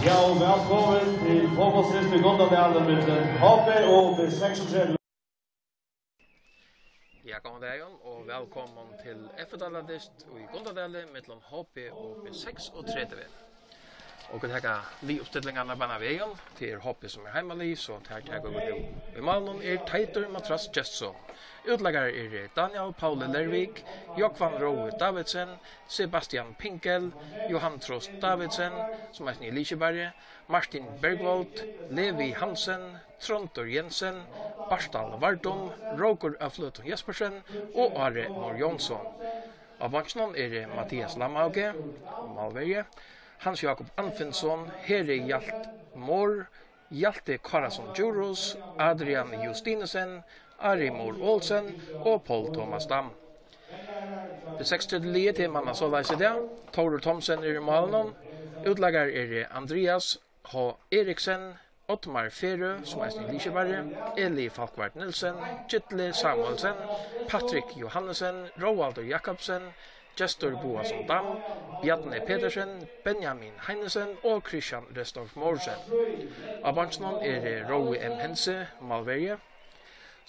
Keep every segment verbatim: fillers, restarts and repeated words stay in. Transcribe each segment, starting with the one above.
Ja, og vælkomin til fótbóltsdyst í Gundadali millum H B og B seksogtredivu. Ja, góðan dagin og vælkomin til F-deildardyst í Gundadali millum H B og B seksogtredivu. Og vit taka liðuppstillingarnar beinan vegin. Tað er H B sum er heimalið, so tær taka vit nú. Í málinum er Teitur Matras Gestsson. Útleikarar eru Daniel Pauli Lervik, Jógvan Rói Davidsen, Sebastian Pinkel, Johan Trost Davidsen, sum eisini er lykilvørði, Martin Bergvold, Levi Hansen, Tróndur Jensen, Bartal Vardum, Rókur av Fløtum Jespersen og Ari Mór Jónsson. Á beinkinum eru Mathias Lamhauge, málverji, Hans Jakob Anfinnsson, Heri Hjalt Mohr, Hjalti Kárason Djurhuus, Adrian Justinussen, Ari Mór Olsen og Poul Thomas Dam. B seksogtretivu liðið er mannað soleiðis í dag. Tórur Thomsen er í málinum. Útleikarar eru Andreas H. Eriksen, Oddmar Ferø, sum eisini er lykilvørði, Eli Falkvart Nielsen, Gilli Samuelsen, Patrik Johannesen, Róaldur Jakobsen, Gestur Boasson Dam, Bjarni Petersen, Benjamin Heinesen og Christian Restorff Morsen. Á beinkinum eru Rói M. Hense, málverji.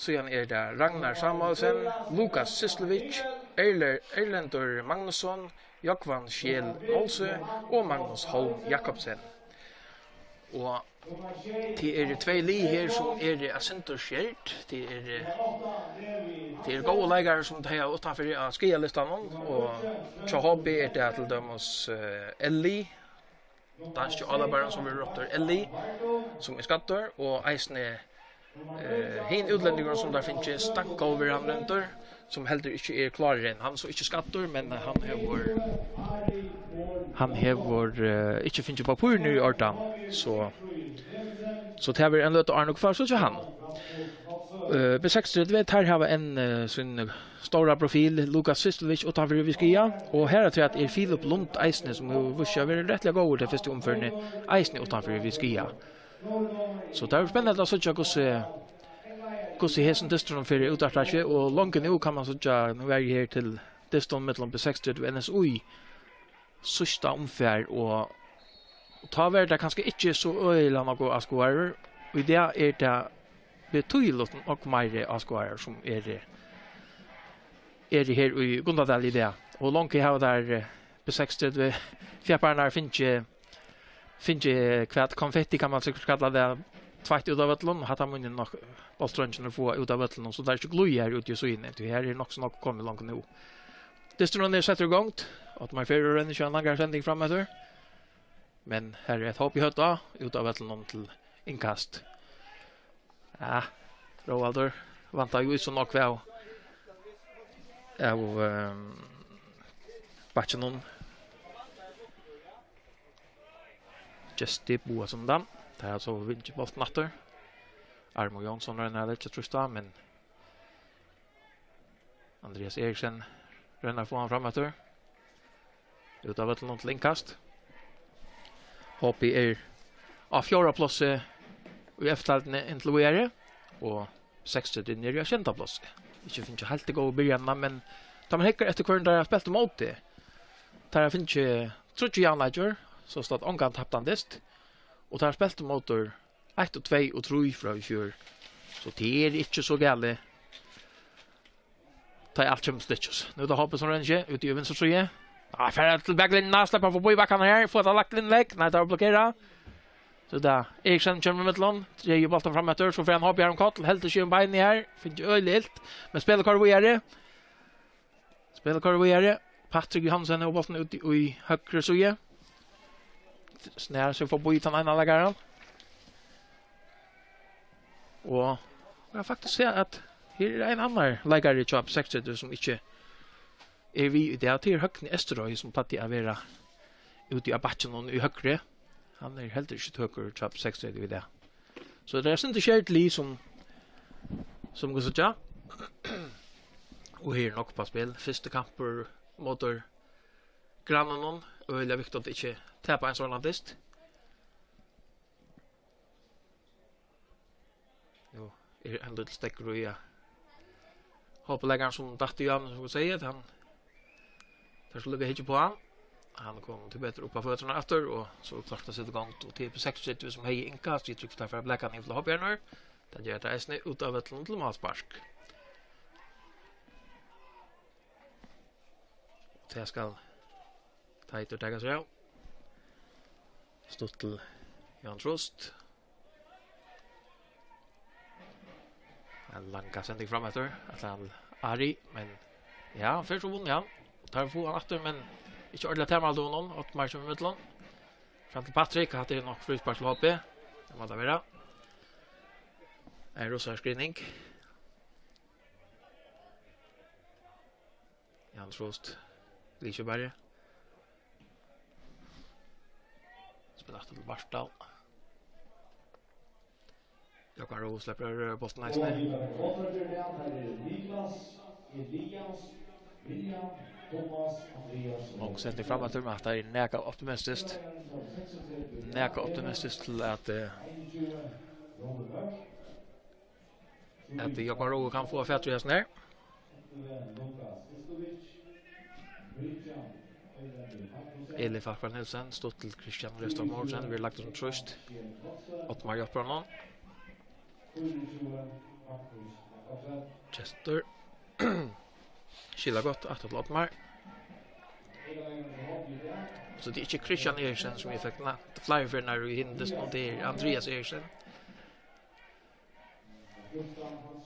Síðan er tað Ragnar Samuelsen, Lukas Syslovic, Erle-, Erlendur Magnusson, Jógvan Schiel Molse og Magnus Holm Jakobsen. Og tað eru tvey lið her, sum eru eitt sindur skert. Tað eru, tað eru góðir leikarar, sum tey hava uttanfyri á skaðalistanum. Og hjá H B er tað til dømis, eh, Elli, danski álopparin, sum verður róptur Elli, sum er skaddur, og eisini, eh, hin útlendingurin, sum teir fingu, Stanko verður hann nevndur, sum heldur ikki er klárur enn. Hann er so ikki skaddur, men hann hevur, hann hevur, eh, ikki fingið pappírini í ordan, so, so tað verður ein løta, áðrenn okur fara at síggja hann. Eh, B seksogtretivu, teir hava enn, eh, sín stóra profil, Lukas Syslovic, uttanfyri við skaða, og harafturat er Filip Lund eisini, sum hevur víst seg at vera rættiliga góður ta fyrstu umferðina, eisini uttanfyri við skaða. So tað verður spennandi at síggja, hvussu, hvussu hesin dysturin fer út aftur, og longu nú kann man síggja, nú var eg her til dystin millum B seksogtretivu og N S Í síðsta umfar, og, og tá var tað kanska ikki so øgiliga nógv áskoðarar. Í dag er tað betýðiligt nógv meiri áskoðarar, sum eru, eru her í Gundadali í dag. Og longu hava teir, eh, B seksogtretivu fjeppararnar fingið, fingið hvat, konfetti kann man sikkurt kalla tað, tveitt út av øllum. Hatta munnu nokk bóltsdreingirnir fáa út av øllum, so teir ikki glíða her úti í síðuni, tí her er nokk so nógv komið longu nú. Dysturin er settur í gongd. Oddmar Ferø roynir seg ein langari sending frameftir. Men her er eitt hop í høvdið, út av vøllinum til innkast. Ja, Róaldur vantar jú ikki so nógv av, av, ehm, bakkinum. Gestur Boasson, tá er so vinkið bóltin aftur. Ari Mór Jónsson roynir at leggja trýst á, men Andreas Eriksen roynir at fáa hann fram aftur. Út av vøllinum til innkast. H B er á fjórða plássi í F-deildini inntil víðari, og B seksogtretivu er á sjeynda plássi. Ikki fingið heilt tað góða byrjanina, men tá man hyggur eftir, hvørjum teir hava spælt ímóti, teir hava fingið tríggjar javnleikir, sostatt ongan taptan dyst, og teir hava spælt ímóti eitt og tvey og trý frá í fjør. So tað er ikki so galið, tá ið alt kemur til stykkis. Nú er tað H B sum roynir seg úti í vinstru síðu. Ah, fer til baklinjuna, sleppur forbi bakkarnar her, fáa tað lagt til innlegg. Nei, tað var blokkerað. So tað er Eriksen kemur í miðjuna, dregur bóltin fram eftir, so fer hann H B her um koll, heldur seg um beinini her, finnur øgiliga ilt, men spælið koyrir víðari. Spælið koyrir víðari. Patrik Johansen hevur bóltin út í, í høgru síðu. Snærir seg forbi tann eina leikaran. Og eg faktiskt sær at her er ein annar leikari hjá B seksogtretivu sum ikki er við í dag. Tað er Høgni Eysturoy, sum plagdi at vera úti á bakkinum í høgru. Hann er heldur ikki tøkur hjá B seksogtretivu í dag. So tað er eitt sindur skert lið sum, sum okur síggja. Og her er nógv upp á spæl. Fyrsti kampur móti grannunum. Øgiliga viktigt at ikki tapa ein sovorðnan dyst. Nú er ein lítil steðgur í, ja. H B-leikarin sum datt í hann, sum okur siga, at hann, teir skulu líka hyggja upp á hann. Hann kom tíbetur upp á føturnar aftur, og so klárt at seta í gongd, og til B seksogtretivu, sum hevði inkast, eg trúgvi, teir fara at blaka hann yvir til hoppjørnur. Tað ger tað eisini út av vøllinum til málspark. Tað skal Teitur taka seg av. Stutt til Jan Trost. Ein langa sending fram eftir. Ætlar hann Ari, men ja, hann fer so vunni hann. Tar fáa hann aftur, men ikki ordiliga tæmaldi honum. Ottmar kemur í millum. Fram til Patrik, hatta er nokk fríspark til H B. Tað má tað vera. Ein rosa screening. Jan Trost. Lýsir bara. Spælir aftur til Bartal. Jógvan Ró sleppur, eh, bóltin eisini. Long sending fram eftir, men hatta er nakað optimistiskt. Nakað optimistiskt til at, eh, at Jógvan Ró kann fáa fatur í hesum her. Eli Falkvang Nielsen, stutt til Christian Røstad Mortensen, verður lagdur sum trýst. Ottmar hjálpir honum. Gestur. Skila gott, aftur til Ottmar. So tað er ikki Christian Eriksen, sum eg fekk nevnt fleiri ferðir í hinum dystinum, tað er Andreas Eriksen.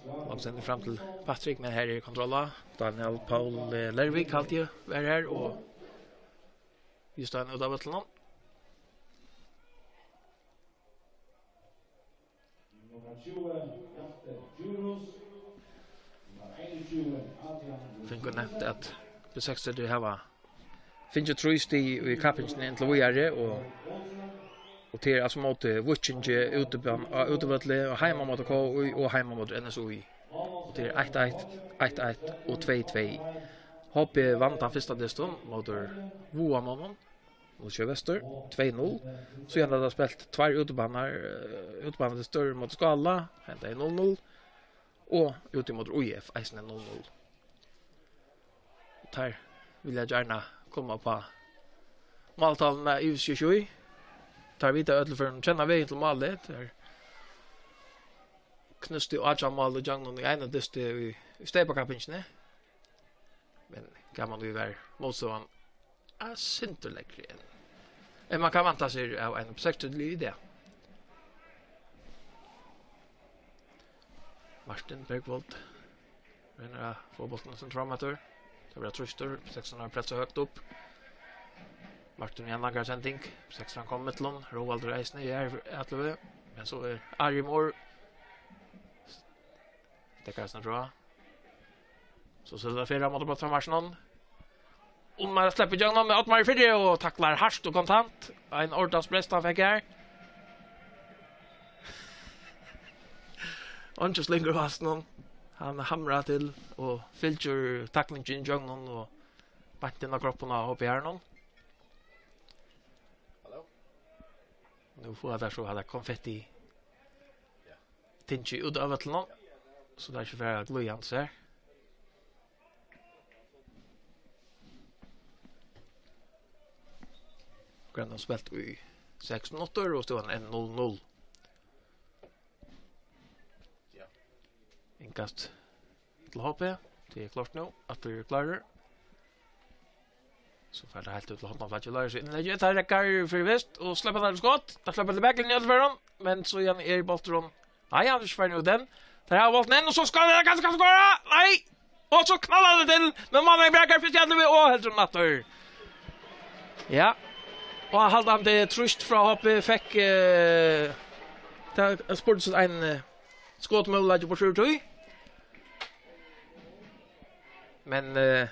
Long sending fram til Patrik, men her er kontroll á. Daniel Paul, eh, Lervik, haldi eg, var her, og just hann út av vøllinum. Fingu nevnt at B seksogtretivu hava fingið trý stig í kappingini inntil víðari, og, og tað er altso móti Víkingi úti á, á útivølli, og heima móti K Í og heima móti N S Í. Og tað er eitt eitt, eitt eitt og tvey tvey. H B vann tann fyrsta dystin móti Vágamonnum, nú Suðvestur, tvey null. Síðan hava teir spælt tveir útibanar, eh, útibanadystir móti Skála, henda er null null, og úti móti Í F, eisini null null. Teir vilja gjarna koma upp á máltaluna í seg sjálv. Teir vita í øllum førum, kenna vegin til málið. Teir knústu átjan mál í gjøgnum í einum dysti í, í steypakappingini. Men gaman, vit var mótstøðan eitt sindur lægri enn, enn man kann vænta sær av einum B seksogtretivu-liði í dag. Martin Bergvold roynir at fáa bóltin sum fram aftur. Tað verður trýstur, B seksogtretivu pressar høgt upp. Martin við ein langari sending. B seksogtretivu kom í millum. Róaldur eisini í atløgu. Men so er Ari Mohr. Steðgar eisini frá. So seta teir fyri móti brotstreyminum. Ottmar sleppur ígjøgnum, men Ottmar er fyri og taklar hart og kontant. Ein ordans brest hann fekk her. Eingin slingur á hastinum. Hann hamrar til og fylgir taklingini ígjøgnum og beint inn á kroppin á H B-harranum. Nú fáa teir so hatta konfetti. Tingið út av vøllinum, so tað er ikki farið at glíða hans her. Grannan spælt í seks minuttir, og støðan er null null. Inkast til H B. Tað er klárt nú. Aftur er klárur. So fer tað heilt út til hornaflakið. Lars innlegg. Tað riggar fyri vist og sleppur tað til skot. Tað sleppur til baklinju í øllum førum. Men so er bólturin. Nei, hann er ikki farin út enn. Teir hava bóltin enn, og so skal hann kanska skora. Nei! Og so knallar hann til, men maðurin bjargar fyrst í ellivu og heldur hann aftur. Ja. Og haldandi trýst frá H B fekk, eh, tað spurdi seg ein, eh, skotmøguleiki burtur úr tí. Men, eh,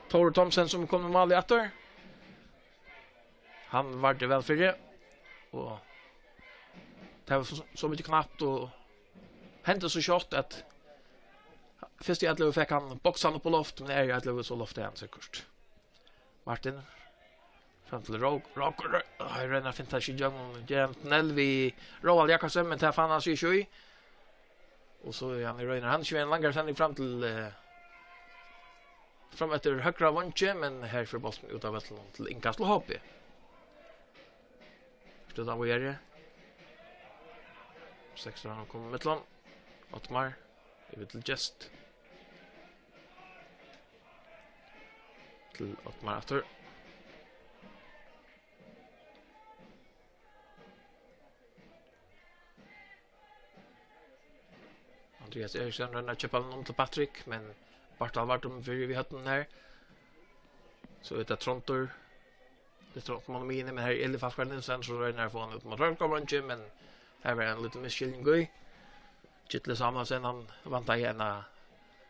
Tore Thomsen, sum kom í málið aftur, hann vardi væl fyri, og tað var so, so mikið knapt, og hendi so skjótt, at fyrst í ellivu fekk hann boksan upp á loft, men er í ellivu, so loftaði hann sikkurt. Martin. Fram til Rók, Rók, Rók, hann roynir at finna seg ígjøgnum, ger ein tunnel við Róald Jakobsen, men tað fann hann seg ikki í. Og so er hann í roynir, hann er ikki við ein langari sending fram til, eh, Fram eftir høgra vangi, men her fer bólturin út av vøllinum til innkast til H B. Spælir hann víðari. Seksara kemur í miðjuna. Ottmar. Yvir til Gest. Til Ottmar aftur. Andrias Eriksen roynir at kippa hann um til Patrick, men Bartal var dømdur fyri við høvdinum her. So er tað Tróndur. Tað er Tróndur á miðjuni, men her er Eli Falkvang Nielsen, sum roynir at fáa hann út móti høgra vangi, men her var ein lítil misskiljing í. Gilli Samuelsen, hann væntaði eina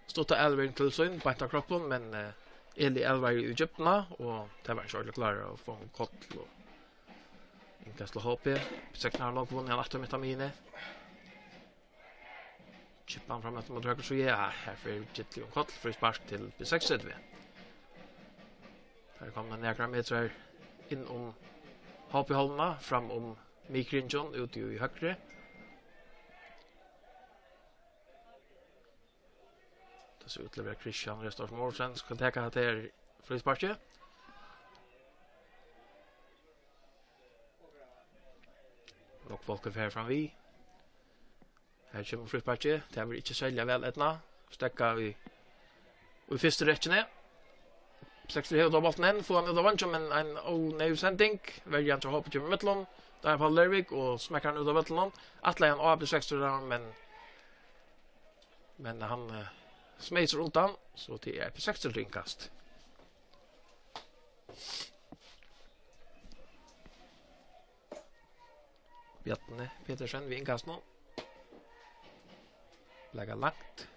stutta elvering til sín, beint á kroppin, men, eh, Eli elvaði í djúpuna, og tað var ikki ordiliga klárur at fáa hann koll og innkast til H B. P sekstan hevur longu vunnið hann aftur mitt á miðjuni. Kippar hann fram eftir móti høgru síðu, ja, her fer Gilli um koll, fríspark til P seksogtretivu. Her koma nakrar metrar inn um H B-hálvuna, fram um miðkringin, úti í høgru. Tað sær út til at vera Kristian Restorff Mortensen, sum kann taka hatta her frísparkið. Nógv fólk er farið fram við. Her kemur frísparkið. Tað verður ikki serliga væl eydnað. Steðgað í, í fyrstu rekkjuni. P seksogtretivu hevur tá bóltin enn, fáa hann út av veingjum, men ein óneyðug sending. Verjan hjá H B kemur ímillum. Daniel Páll Lervik og smekkar hann út av vøllinum. Ætlaði hann á P seksogtretivu, men, men hann, eh, smeygir sær undan, so tað er P seksogtretivu innkast. Bjarni Petersen við innkastinum. Blaka langt.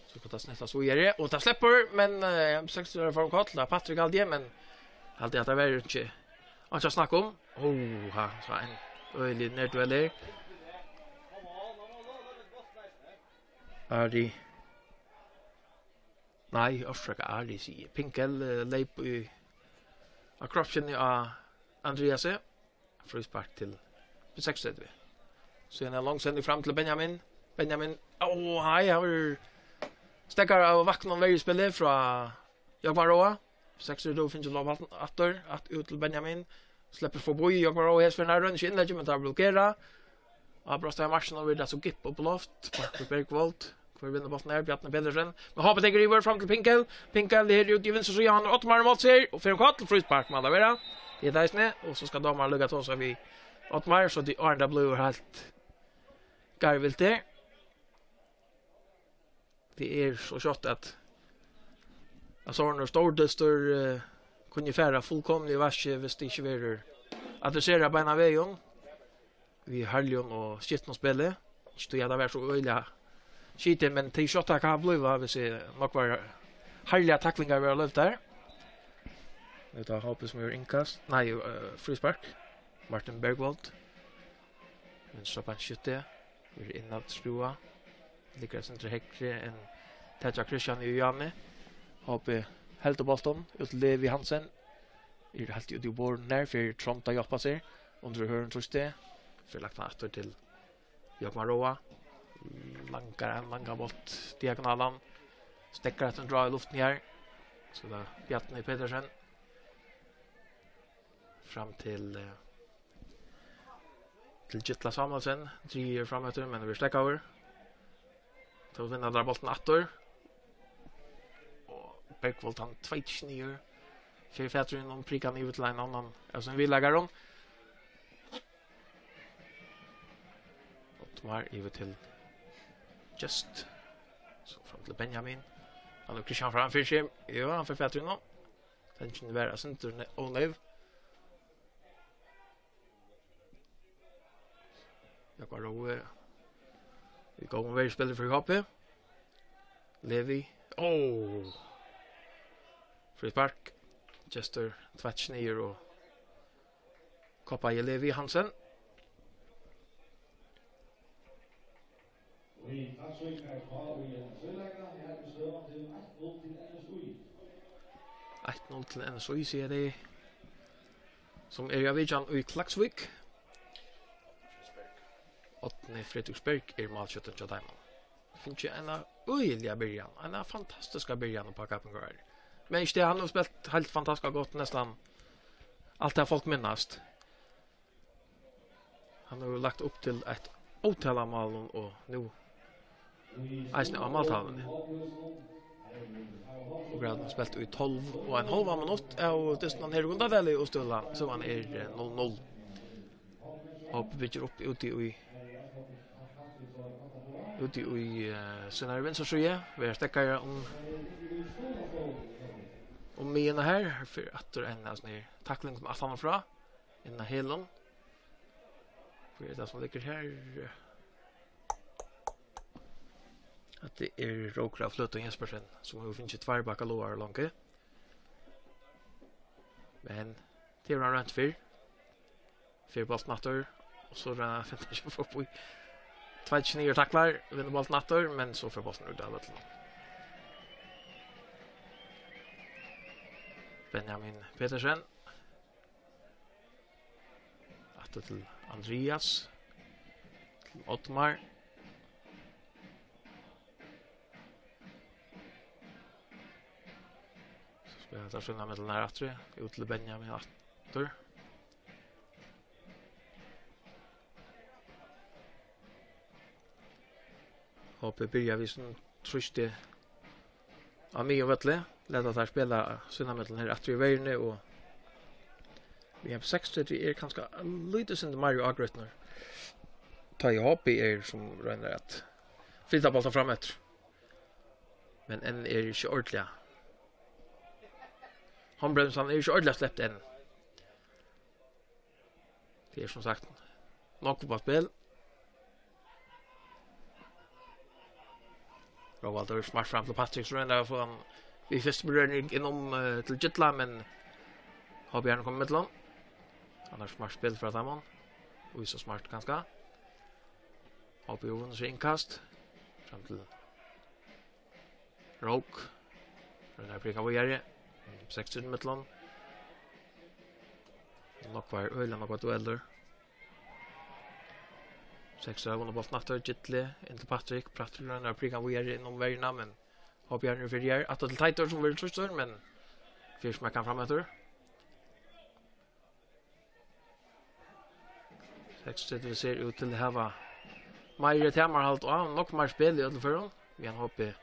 So skal tað snettast víðari, og tað sleppur, men, eh, seksogtretivu fær koll, tað er Patrick Aldie, men haldi at tað verður ikki, ikki at snakka um. Oha, so ein øgiligur nærduellur. Ari. Nei, orsaka, Ari, sigi eg. Pinkel, eh, leyp í, á kroppsskinnið á Andriasi. Fríspark til P seksogtretivu. So er ein long sending fram til Benjamin. Benjamin, ó, nei, hann verður steðgaður av vaknum verjuspæli frá Jógvan Roa. P seksogtretivu fingið lob aftur, at út til Benjamin. Sleppur forbi Jógvan Roa, hesum fær nær roynir ikki innlegg, men tað er blokerað. Á brjóst av markinum, og verður tað so gipp upp á loft. Markus Bergvold. Hvør vinnur bóltin her? Bjarni Petersen. Men H B tekur yvir fram til Pinkel. Pinkel, her út í vinstru síðu, hann Ottmar móti sær, og fer um koll, fríspark, má tað vera. Tað er tað eisini, og so skal dómarin líka tosa við Ottmar, so tað, áðrenn tað blívur heilt garvilt her. Tað er so skjótt, at, at sovorðnur stórdystur, eh, kunnu fara fullkomiliga í vaskið, viss tað ikki verður adresserað beinan vegin við harðligum og skitnum spæli. Ikki tí at tað var so øgiliga skitið, men tað er skjótt tað kann blíva, viss eg, nógvar harðligar taklingar verða loyvdar. Nú er tað H B sum hevur innkast, nei, eh, fríspark. Martin Bergvold. Vinstra beinskytti. Verður innanfyri skrúva. Liggur eitt sindur hægri enn tað hjá Kristian Jóhanni. H B heldur bóltin út til Levi Hansen. Er heilt úti í borðinum har, fer Tróndur at hjálpa sær. Undir høgrum trýsti. Fer lagt hann aftur til Jógvan Roa. Langar ein langan bólt diagonalan. Steðgar eitt sindur í luftini har. So tað er Bjarni Petersen. Fram til, eh, til Gitla Samuelsen. Drígur fram eftir, men verður steðgaður. Tá vinna teir bóltin aftur. Og Bergvold, hann tveitir seg niður. Fer fatur inn og prikar hann yvir til ein annan av sínum viðleikarum. Ottmar yvir til Just. So fram til Benjamin. Hann hevur Kristian framfyri seg. Jú, hann fer fatur inn nú. Tendingin var eitt sindur ne-, óneyv. Jógvan Roa. Vit góðum verjuspæli fyri H B. Levi. Ó! Fríspark. Gestur tveitir seg niður og koppaði Levi Hansen. Eitt null til N S Í, siga tey, sum eru á vitjan í Klaksvík. Árni Frederiksberg er málskjúttin hjá teimum. Fingið eina øgiliga byrjan, eina fantastiska byrjan upp á kappingarárið. Men ikki tað, hann hevur spælt heilt fantastiskt gott, næstan alt tað fólk minnast. Hann hevur lagt upp til eitt ótal av málum og nú eisini á máltalvuni. Og Grønland spælt í tólv og ein hálvan minutt av dystinum her í Gundadali og støðan, so hann er, eh, null null. Hopp byggir upp úti í, úti í, eh, sínari vinstru síðu, verður steðgaðar um, um miðjuna her. Her fer aftur ein av sånne her taklingum aftaná frá, inn á Helum. Hvat er tað sum liggur her? At tað er Rókur av Fløtum Jespersen, sum hevur fingið tveir bakalogar longu. Men tað hevur hann roynt fyrr. Fær bóltin aftur, og so er hann fimtan seg upp í. Tveitir niður, taklar, vinnur bóltin aftur, men so fer bóltin út av vøllinum. Benjamin Petersen. Aftur til Andrias. Til Oddmar. So spælir hann tað sunnan millum her aftur. Út til Benjamin aftur. Hoppið byrjar við sínum trýsti á miðjum vølli. Lata teir spæla sunnan millum her aftur í verðini, og við M seksogtretivu er kanska lítið sindur meir ágrýtnir. Tá ið Hoppið er sum roynir at flyta bóltin fram eftir. Men enn er ikki ordiliga. Hondbremsan er ikki ordiliga slept enn. Tað er sum sagt nógv upp á spæl. Róaldur smart fram til Patrik, so roynir at fáa hann við fyrstu berøring inn um, eh, til Gitla, men H B R kemur ímillum. Annars smart spæl frá teimum. Og so smart kanska. H B R hevur vunnið sær innkast. Fram til Rók. Roynir at prika víðari. Seks í millum. Nógvar, øgiliga nógvar duellir. Seks hava vunnið bóltin aftur. Gitli inn til Patrik. Patrik roynir at prika víðari inn um verjuna, men H B R er fyri her. Aftur til Teitur, sum verður trýstur, men fær smekkan fram eftir. Seksogtretivu sær út til at hava meiri tamarhald og nokk meir spæl í øllum førum. Meðan H B R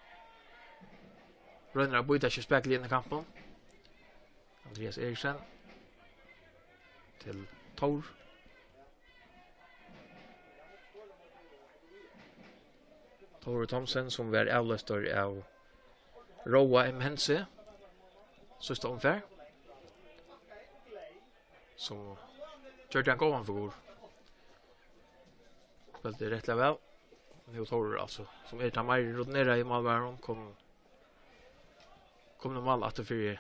roynir at býta seg spakuliga inn í kampin. Andrias Eriksen til Tór. Tór Thomsen, sum var avloystur av Róa M. Hense síðsta umfar, sum gjørdi ein góðan figur. Spældi rættiliga væl. Nú Tór, altso, sum er tann meir rutineraði málverjin, kom, kom nú mál aftur fyri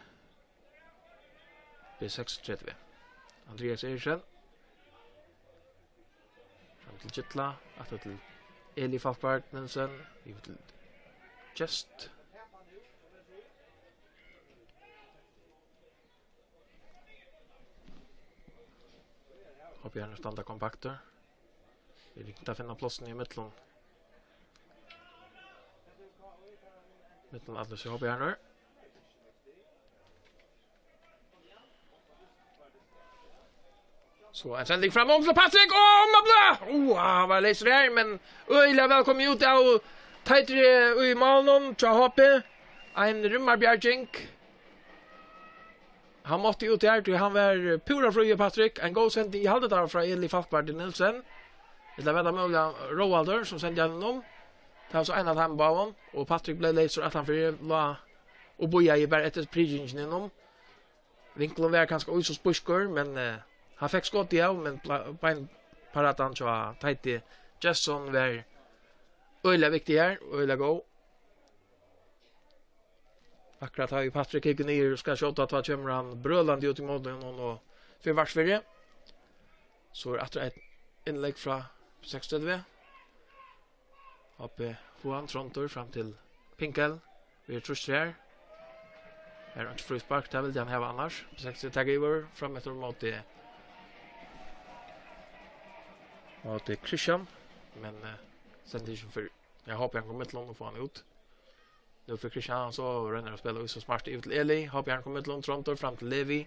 B seksogtretivu. Andrias Eriksen. Fram til Gitla, aftur til Eli Falkvard Nielsen, yvir til Just. H B R standa kompaktir. Vit rokna at finna plássini í millum. Millum allir seg H B R. So ein sending fram um til Patrik, og Mabla! Ó, hann var leysur her, men øgiliga væl komið út av Teitri í málinum hjá H B. Ein rimmarbjarging. Hann mátti út her, tí hann var púra fríur, Patrik. Ein góð sending, eg haldi, tað var frá Eli Falkvard Nielsen. Ella var tað møguliga Róaldur, sum sendi hann um? Tað var so ein av teimum báðum, og Patrik bleiv leysur aftan fyri, lá og bíðaði bara eftir prikingini inn um. Vinklurin var kanska í so spískur, men, eh, hann fekk skotið av, men pla-, beinparatan hjá Teiti Gestsson var øgiliga viktig her, øgiliga góð. Akkurát tá ið Patrik hyggur niður og skal skjóta, tá kemur hann brølandi út ímóti honum og fær vart fyri. So er aftur eitt innlegg frá seksogtretivu. Uppi Juan Trondur fram til Pinkel. Verður trýstur her. Her er einki fríspark, tað vildi hann hava annars. Seksogtretivu tekur yvir fram eftir móti, móti Christian. Men, eh, sendir ikki fyri. Eg hopi hann kemur millum og fær hann út. Nú fer Christian so og roynir at spæla í so smart yvir til Eli. Hoppjørn kemur millum, Tróndur fram til Levi.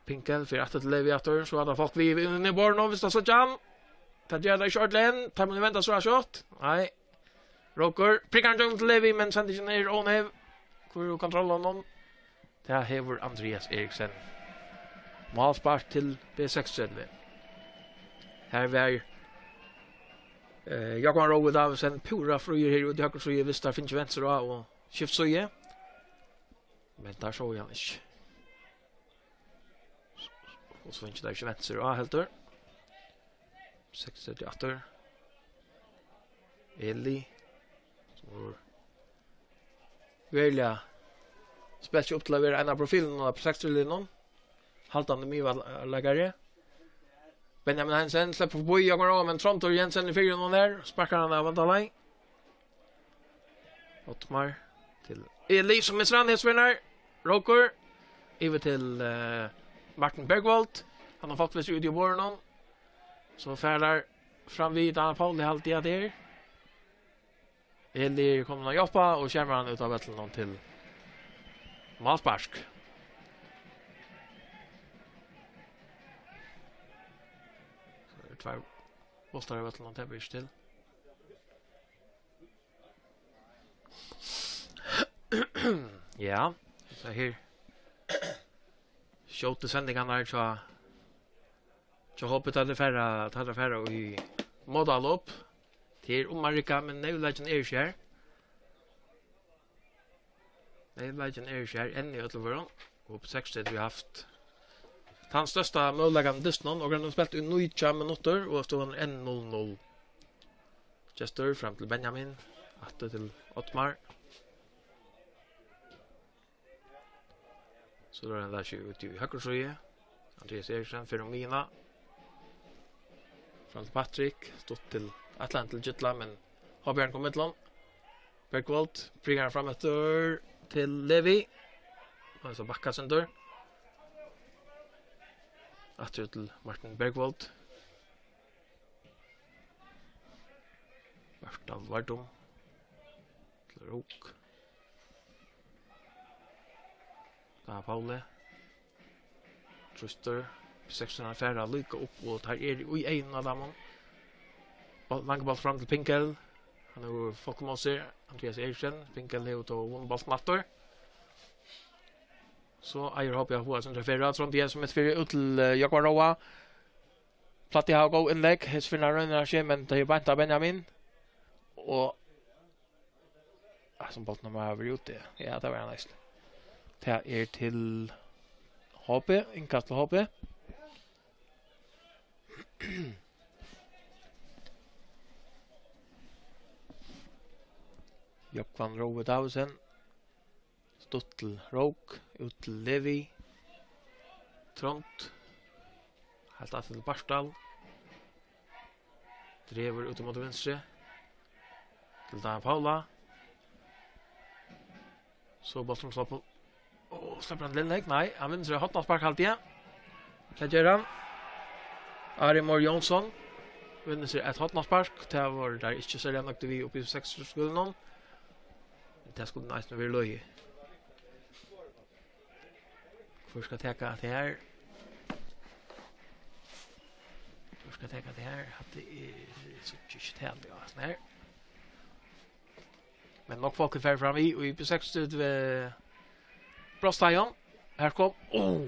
Pinkel fer aftur til Levi aftur, so er tað fólk við inn í borðið, og viss tað so Jan. Tað ger tað ikki ordiliga enn, tað mun venda so skjótt. Nei. Rókur, prikkar hann til Levi, men sendingin er óneyv. Hvør hevur kontroll á honum? Tað hevur Andrias Eriksen. Málspark til B seksogtretivu. Her var, eh, Jógvan Rói Davidsen púra fríur her úti í høgru síðu, viss teir fingu venstur á og skift síðu. Men teir sóu hann ikki. Og so fingu teir ikki venstur á heldur. Seksogtretivu aftur. Eli. Sum hevur veruliga spælt seg upp til at vera ein av profilunum á seksogtretivu-liðnum. Haldandi miðvælleikari. Benjamin Hansen sleppur forbi Jógvan Róa, men Tróndur Jensen er fyri honum har. Sparkar hann av vandalagi. Ottmar til Eli, sum missir hann, hesvinnar. Rókur. Yvir til, eh, Martin Bergvold. Hann hevur fátt við seg út í borðinum. So fer hann fram við Daniel Pauli, haldi eg at tað er. Eli er komin at hjálpa og skermar hann út av vøllinum til málspark. So eru tveir bóltar á vøllinum, tað ber ikki til. Ja, so her. Skjótu sendingarnar hjá, hjá H B, tá tey fara, tá tey fara í mótaloyp. Tað er um at rigga, men neyvleikin er ikki har. Neyvleikin er ikki har enn í øllum førum. Og H B seksogtretivu hevur havt tann størsta møguleikan í dystinum, og hann hevur spælt í nítjan minuttir, og støðan er enn null null. Gestur fram til Benjamin, aftur til Ottmar. So er hann lagt seg út í høgru síðu. Andrias Eriksen fer um miðjuna. Fram til Patrick, stutt til, ætlaði hann til Gitla, men Hoppjørn kom millum. Bergvold, prikkar hann fram eftir til Levi. Og so bakkar sundur. Aftur til Martin Bergvold. Martin Vardum. Til Rók. Tá er Pauli. Trýstur. Sekstan fara líka upp, og teir eru í einum av teimum. Ball-, langur bóltur fram til Pinkel. Hann hevur fólk um seg. Andrias Eriksen. Pinkel hevur tó vunnið bóltin aftur. So eigur H B at fáa seg ein ferð. Tróndur Jensen mitt fyri, út til, eh, Jógvan Róa. Plagdi at hava góð innlegg. Hesvinnar roynir hann seg, men tað er beint av Benjamin. Og Ah, sum bólturin var, var úti. Ja, tað var hann eisini. Tað er til H B, innkast til H B. Jógvan Rói Davidsen. Stutt til Rók, út til Levi. Trónd. Heilt aftur til Bartal. Dregur út ímóti vinstru. Til Daniel Paula. So bólturin sloppur. Ó, sleppur hann til innlegg? Nei, hann vinnur sær hornaspark, haldi eg. Tað ger hann. Ari Mór Jónsson vinnur sær eitt hornaspark. Tað vóru teir ikki serliga nøgdir við uppi í seksogtretivu-skúlanum. Men tað skuldi eisini verið løgið. Hvør skal taka hatta her? Hvør skal taka hatta her? Hatta er, eg síggi ikki talið á hasum her. Men nógv fólk er farið fram í, og í B seksogtretivu, eh, Brostheiðin. Her kom, oh,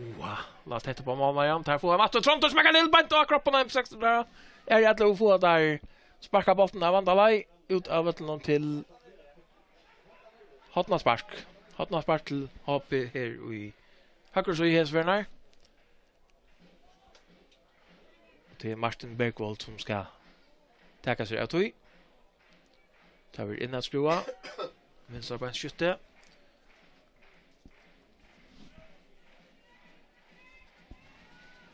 la tætt upp á málverjan. Her fáa vit aftur Tróndur, smekkar til beint á kroppen á B seksogtretivu. Er í allu at fáa teir sparka bóltin av vandalagi út av vøllinum til hornaspark. Hornaspark til H B her í høgru síðu hesa ferðina. Og tað er Martin Bergvold, sum skal taka sær av tí. Tað verður innatskúvað. Vinstra beinsskytti.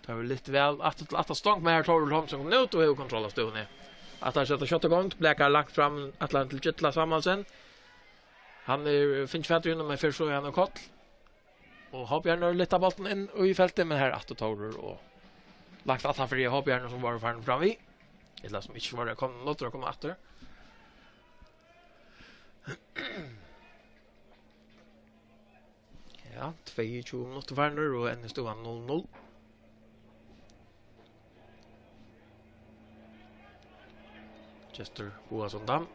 Tað verður lyft væl aftur til aftan stong, men her Tórur Thomsen kom nú út og hevur kontroll av støðuni. Ætlar at seta skjótt í gongd, blakar langt fram, ætlar hann til Gitla Samuelsen. Hann er, fingið fatur í honum, men fer so í hann og koll. Og Hoppjørn lyftir bóltin inn í feltið, men her aftur Tórur og langt aftan fyri Hoppjørn, sum var farin fram við. Ella sum ikki var komið, nokk at koma aftur. Ja, tveyogtjúgu minuttir farnir og enn er støðan null null. Gestur Boasson Dam,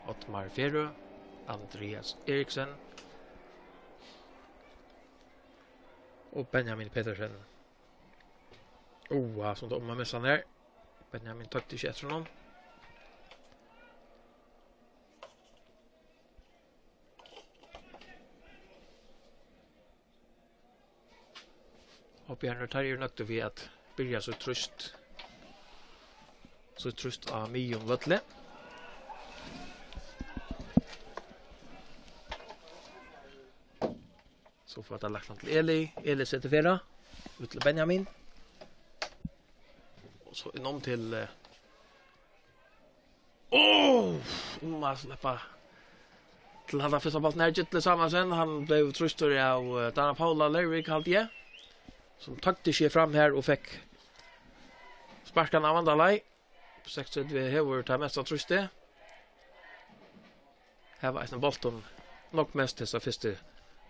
Oddmar Ferø, Andreas Eriksen og Benjamin Petersen. Oha, sum tað um at missa hann her. Benjamin tók ikki eftir honum. Hoppjarnir, teir eru nøgdir við at byrja so trýst, so trýst á miðjum vølli. So fáa teir lagt hann til Eli. Eli setur ferð. Út til Benjamin. Og so inn um til, eh, Ó, um at sleppa til handa fyrsta bóltin her, Gilli Samuelsen, hann bleiv trýstur av, eh, Dana Paula Leirvík, haldi eg, sum tók seg fram her og fekk sparkan av Vanda Leigh. Seksogtretivu hevur tað mesta trýstið. Her var eisini bóltin nokk mest hesa fyrstu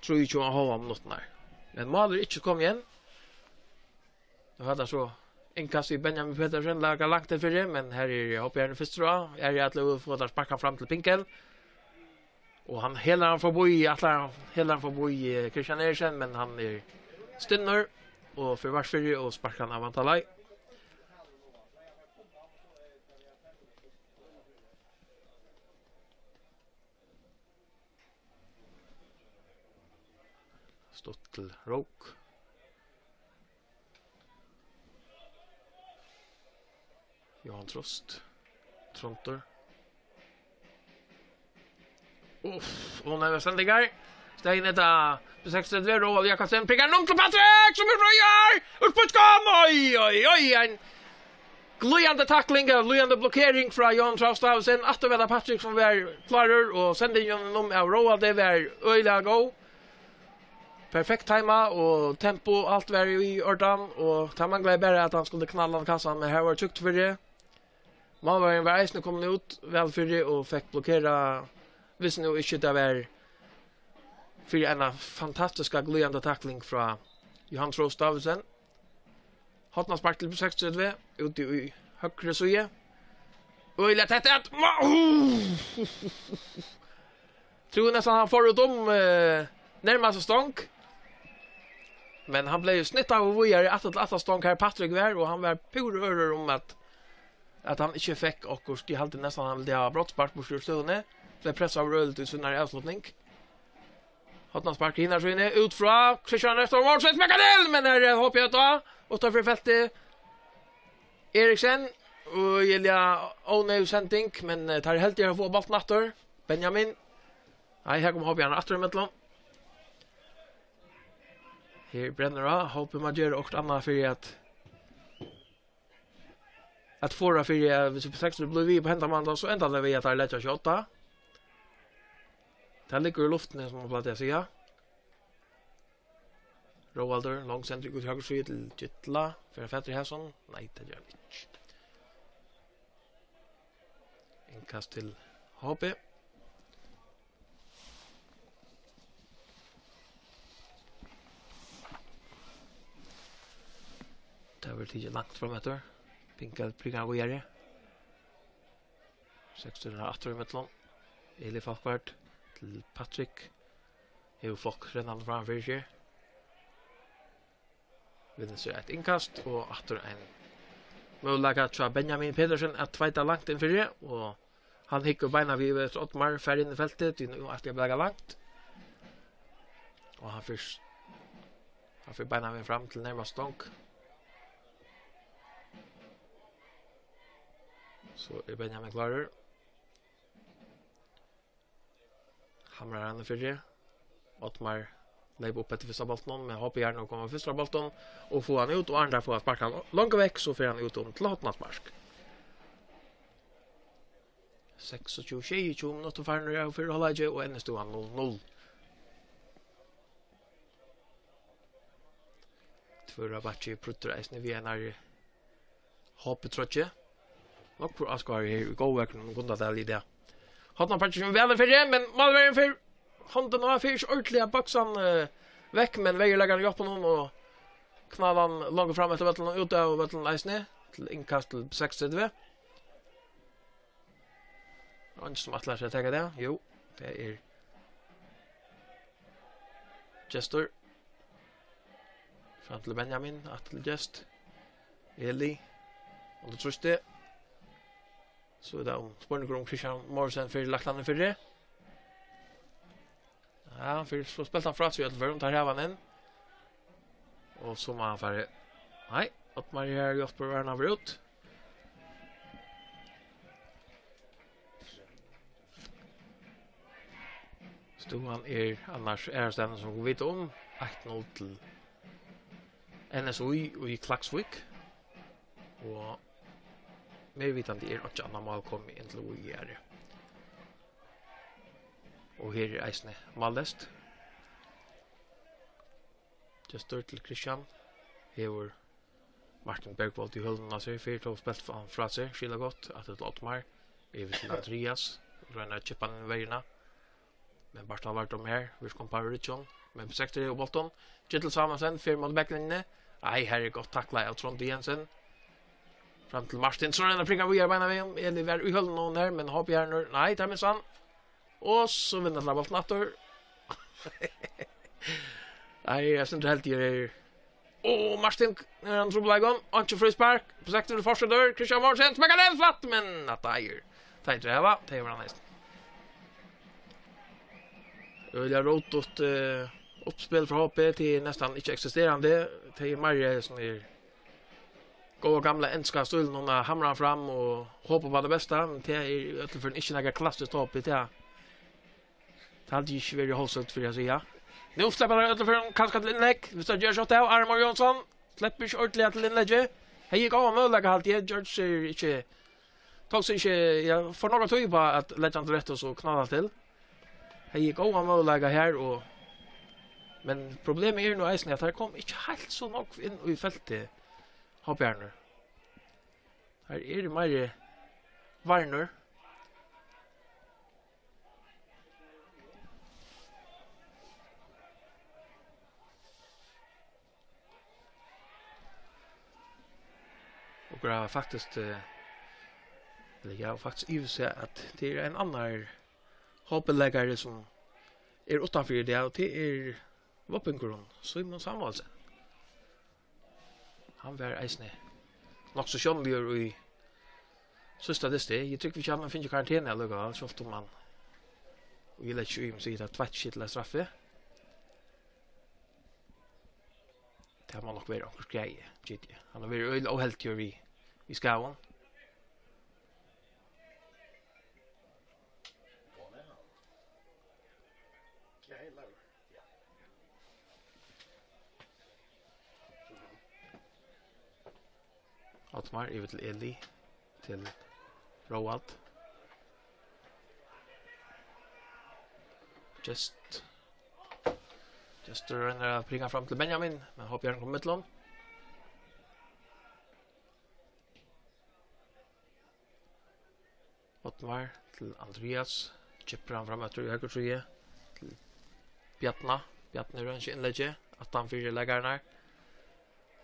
trýogtjúgu og ein hálvan minuttirnar. Men mál er ikki komið enn. Nú hevur tað so innkast við Benjamin Petersen, lagar langt inn fyri, men her er Hoppjarnir fyrstur á. Her er allir fáa teir sparkan fram til Pinkel. Og hann helar hann forbi, ætlar hann helar hann forbi, eh, Christian Eriksen, men hann er stinnur og fer vart fyri og sparkar hann av Vanda Leigh. Stutt til Rók. Johan Trost. Tróndur. Uff, hon hevur sendingar. Stein hetta B seksogtretivu, Róald Jakobsen, prikkar hann um til Patrik, sum er fríur! Úr spískum! Oj, oj, oj, ein glíðandi takling, ein glíðandi blokkering frá Johan Trost Davidsen. Aftur var tað Patrik, sum var klárur, og sendingin um av Róaldi var øgiliga góð. Perfekt tima og tempo, alt var í ordan, og tað manglaði bara, at hann skuldi knalla hann kassan, men her var tjúkt fyri. Málverjin var eisini komin út væl fyri og fekk blokkerað, viss nú ikki tað var fyri eina fantastiska glíðandi takling frá Johan Trost Davidsen. Hornaspark til B seksogtretivu, úti í høgru síðu. Øgiliga tætt at, ma-, uh! Trúði næstan, hann fór út um, eh, nærmastu stong. Men hann bleiv snittaður víðari aftur til aftastong, har Patrik var, og hann var púra ørur um, at, at hann ikki fekk okkurt. Eg haldi næstan, hann vildi hava brotsspark burtur úr støðuni. Bleiv pressaður øgiliga í sínari avslutning. Hornaspark hinari síðuni, út frá Christian Rektor Morsen, smekkar til, men her er H P J A, uttanfyri feltið. Eriksen, og Elja, óneyðug sending, men, eh, teir heldigu at fáa bóltin aftur. Benjamin. Nei, her kemur H P J A aftur ímillum. Her brennur á, H P J A má gera okkurt annað fyri at, at forða fyri, at viss seksogtretivu blívur við upp á henda mátan, so endar tað við, at teir leggja seg á odda. Tað liggur í luftini, sum man plagdi at siga. Róaldur, long sending út í høgru síðu til Gitla. Fer hann fatur í hasum? Nei, tað ger hann ikki. Innkast til H B. Tað verður tikið langt fram eftir. Pinkel prikkar víðari. Seksogtretivu aftur ímillum. Eli Falkvart til Patrik. Hevur flokk rennandi framman fyri seg. Vinnur sær eitt innkast og aftur ein møguleika hjá Benjamin Petersen at tveita langt inn fyri, og hann hyggur beinanvegin eftir Oddmar, fær inn í feltið, tí nú ætli eg at blaka langt. Og hann fer s-, hann fer beinanvegin fram til nærmastu stong. So er Benjamin klárur. Hamrar hann í fyrru. Oddmar leyp upp eftir fyrsta bóltinum, men H P J A nú koma fyrsta bóltin og fáa hann út, og áðrenn teir fáa sparkað hann longu vekk, so fer hann út um til hornaspark. Seksogtjúgu, sjeyogtjúgu minuttir farnir av fyrra hálvleiki, og enn er støðan null null. Tvøroyrarbakki prýddur eisini við einari H P-troyggju. Nógvur áskoðari her í góðveðrinum í Gundadali í dag. Botnar Parkið kemur væl inn fyri, men málverjin fer hondina á, fer ikki ordiliga boksan, eh, vekk, men verjuleikarin hjálpir honum og knallar hann longur fram eftir vøllinum, út av vøllinum eisini, til innkast til B seksogtretivu. Eingin sum ætlar seg at taka tað? Jú, tað er Gestur. Fram til Benjamin, aftur til Gest. Eli. Undir trýsti. So er tað um spurningur um Christian Morrison fer lagt hann inn fyri. Ja, hann fer so spælt hann frá seg í øllum førum, teir hava hann inn. Og so má hann fara. Nei, Oddmar er her, hjálpir Varna út. Støðan er annars aðrastaðni, sum vit vita um, eitt null til N S Í í Klaksvík. Og mær vitandi er einki annað mál komið inn til Í R. Og her er eisini málleyst. Gestur til Christian. Hevur Martin Bergvold í hølunum á sær, fær tó spælt hann frá sær, skilagott, aftur til Oddmar, yvir til Andrias, roynir at kippa hann inn í verjuna. Men Bartal var dømur her, Virkum Pavlidjov, men B seksogtretivu hevur bóltin, Kjetil Samuelsen, fer móti baklinjuni, ei, her er gott taklað av Tróndi Jensen. Fram til Martin, so roynir at prika víðari beinanvegin, Eli var í hølunum her, men H B Jarnur, nei, tað missir hann. Og so vinnur hann bóltin aftur. Nei, eg synist heldur er. Og Martin, nú er hann trupulleikan. Einki fríspark. Prosjektet fortsetur. Christian Morrison, smekkar til flatt, men at det er. Tað er hava, tað er hann eisini. Øgiliga rótut, eh, uppspæl frá H B til næstan ikki eksisterandi. Tað er meira sum er góða gamla enska stílin, hon at hamra hann fram og hopa upp á tað besta, men tað er í øllum førum ikki nakar klassiskt hop í tað. Tað haldi eg ikki verið hósligt fyri at siga. Nú sleppur hann í øllum førum kanska til innlegg, viss tað ger skjótt av, Armar Jónsson sleppur ikki ordiliga til innleggið. Hevði góðan møguleika, haldi eg, George er ikki, tók seg ikki, ja, for nógva tíð upp á at leggja hann til rættis og knalla til. Hevði góðan møguleika her, og, men problemið er nú eisini, at teir kom ikki heilt so nógv inn í feltið, H B-arnir. Her er meiri varnir. Og eg havi faktiskt, eh, ella eg havi faktiskt yvirsetið, at tað er ein annar H B-leikari, sum er uttanfyri í dag, og tað er vágbingurin Símun Samuelsen. Hann var eisini nokk so sjónligur í síðsta dysti. Eg trúgvi ikki, hann hevur fingið karantenu allíkavæl, sjálvt um hann, og eg leggi ikki í, men sigi, tað tveitti ikki til eitt straffi. Tað má nokk vera okkurt greiði, giti. Hann hevur verið øgiliga óheldigur við, við skaðum. Oddmar yvir til Eli, til Róald. Just, Gestur roynir at prika fram til Benjamin, men H B-arnir koma millum. Oddmar til Andrias. Kippir hann fram eftir í høgru síðu til Bjarna. Bjarni roynir seg innleggi. Aftan fyri leikararnar.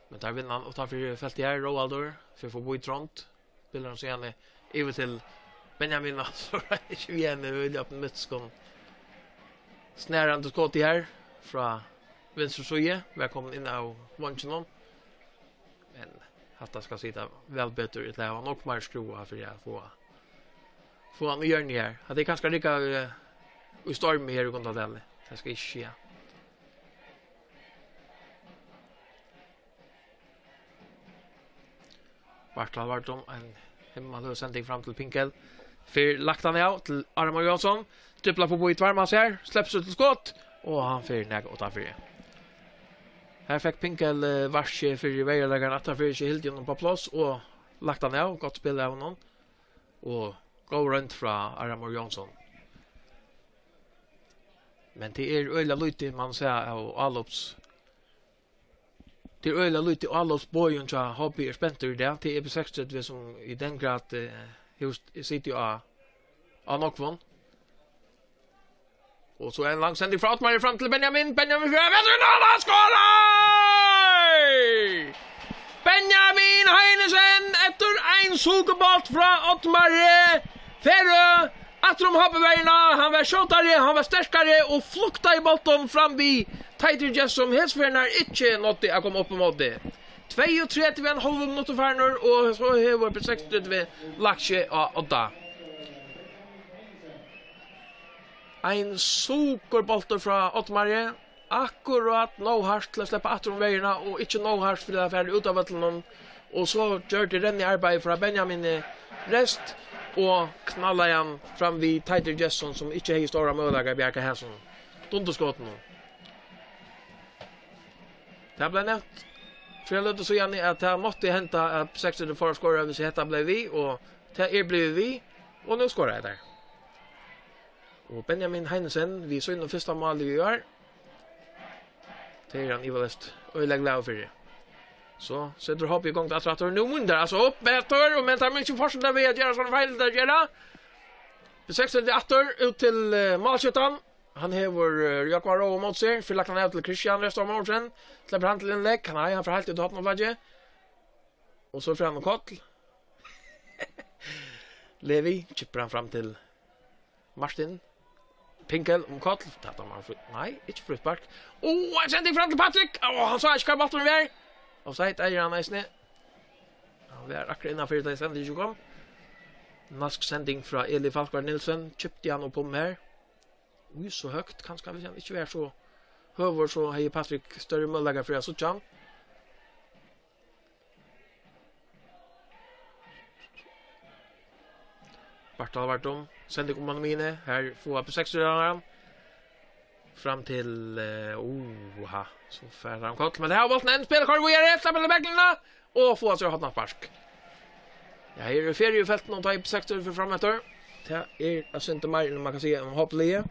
Men teir vinna hann uttan fyri feltið her. Róaldur fer forbi Trónd. Spælir hann síðani yvir til Benjamin, og so roynir seg við henni. Vilja upp í mitt skund. Snarandi skotið her frá vinstru síðu. Vælkomin inn av vonginum. Men hatta skal sita væl betur, ella hava nógv meir skrúva fyri at fáa, fáa hann í hjørnið her. Hatta er kanska rigga, eh, í stormi her í Gundadali. Tað skal eg ikki siga. Bartal var dømd, ein himmalhøg sending fram til Pinkel. Fer lagt hann av til Armar Jónsson. Driblar forbi tveir mans her. Sleppur seg til skot. Og hann fer nakað uttanfyri. Her fekk Pinkel, eh, varski fyri verjuleikaran aftanfyri, ikki hildi honum upp á pláss og lagt hann av. Gott spæl av honum. Og góð roynd frá Armar Jónsson. Men tað er øgiliga lítið, man sær av állops-, tað er øgiliga lítið álopsboðum hjá H B er spentur í dag. Tað er B seksogtretivu, sum í den grad, eh, hevur st-, sitið á, á nógvum. Og so ein lang sending frá Oddmari fram til Benjamin. Benjamin fyri, vet du, nå, hann skorar! Benjamin Heinesen eftir ein sukurbolt frá Oddmari. Ferø, aftur um hálva verðina. Hann var skjótari, hann var sterkari og fluktaði bóltin fram við Teitur Gestsson, sum hesa ferðina ikki náddi at koma upp ímóti. Tveyogtretivu og ein hálvur minuttur farnir, og so hevur B seksogtretivu lagt seg á odda. Ein sukurboltur frá Oddmari. Akkurát nóg hart til at sleppa aftur um verðina og ikki nóg hart fyri at fara út av vøllinum. Og so gjørdi renniarbeiðið frá Benjamini rest og knallaði hann fram við Teitur Gestsson, sum ikki hevði stóran møguleika at bjarga hasum dundurskotinum. Tað bleiv nevnt fyri eitt løtu síðani, at tað mátti henda, at B seksogtretivu fór at skora, hvis hetta bleiv við, og tað er blivið við, og nú skoraðu teir. Og Benjamin Heinesen við sínum fyrsta máli í ár. Tað er hann ivaleyst øgiliga glaður fyri. So setur H B í gongd aftur, aftur. Nú munnu teir altso upp eftir, og men teir munnu ikki fortseta við at gera sovorðin feil, teir gera. B seksogtretivu aftur, út til, eh, málskjúttan. Hann hevur, eh, Jógvan Roa móti sær, fær lagt hann av til Kristian Restad Mogensen. Sleppur hann til innlegg. Nei, hann fer heilt út í hornaflakið. Og so fer hann um koll. Levi kippir hann fram til Martin. Pinkel um koll. Tað er frí-, nei, ikki fríspark. Ó, ein sending fram til Patrick. Ó, hann sá ikki hvar bólturin var. Offside, eigur hann eisini. Hann var akkurát innanfyri, tá eg sendi ikki kom. Nask sending frá Eli Falkvard Nielsen. Kipti hann upp um her. Ui, so høgt. Kanska hvis hann ikki var so høgur, so hevði Patrick størri møguleikar fyri at síggja hann. Bartal Vardum, sending um hann míni. Her fáa B seksogtretivu hann. Fram til, eh, oha, so fær hann koll. Men her er bólturin enn, spælir koyrir víðari, sleppur til bekklinjuna og fáa sær hornaspark. Ja, her er feriu í feltinum, og tá er B seksogtretivu fram eftir. Tað er eitt sindur meir enn man kann siga um H B-liðið.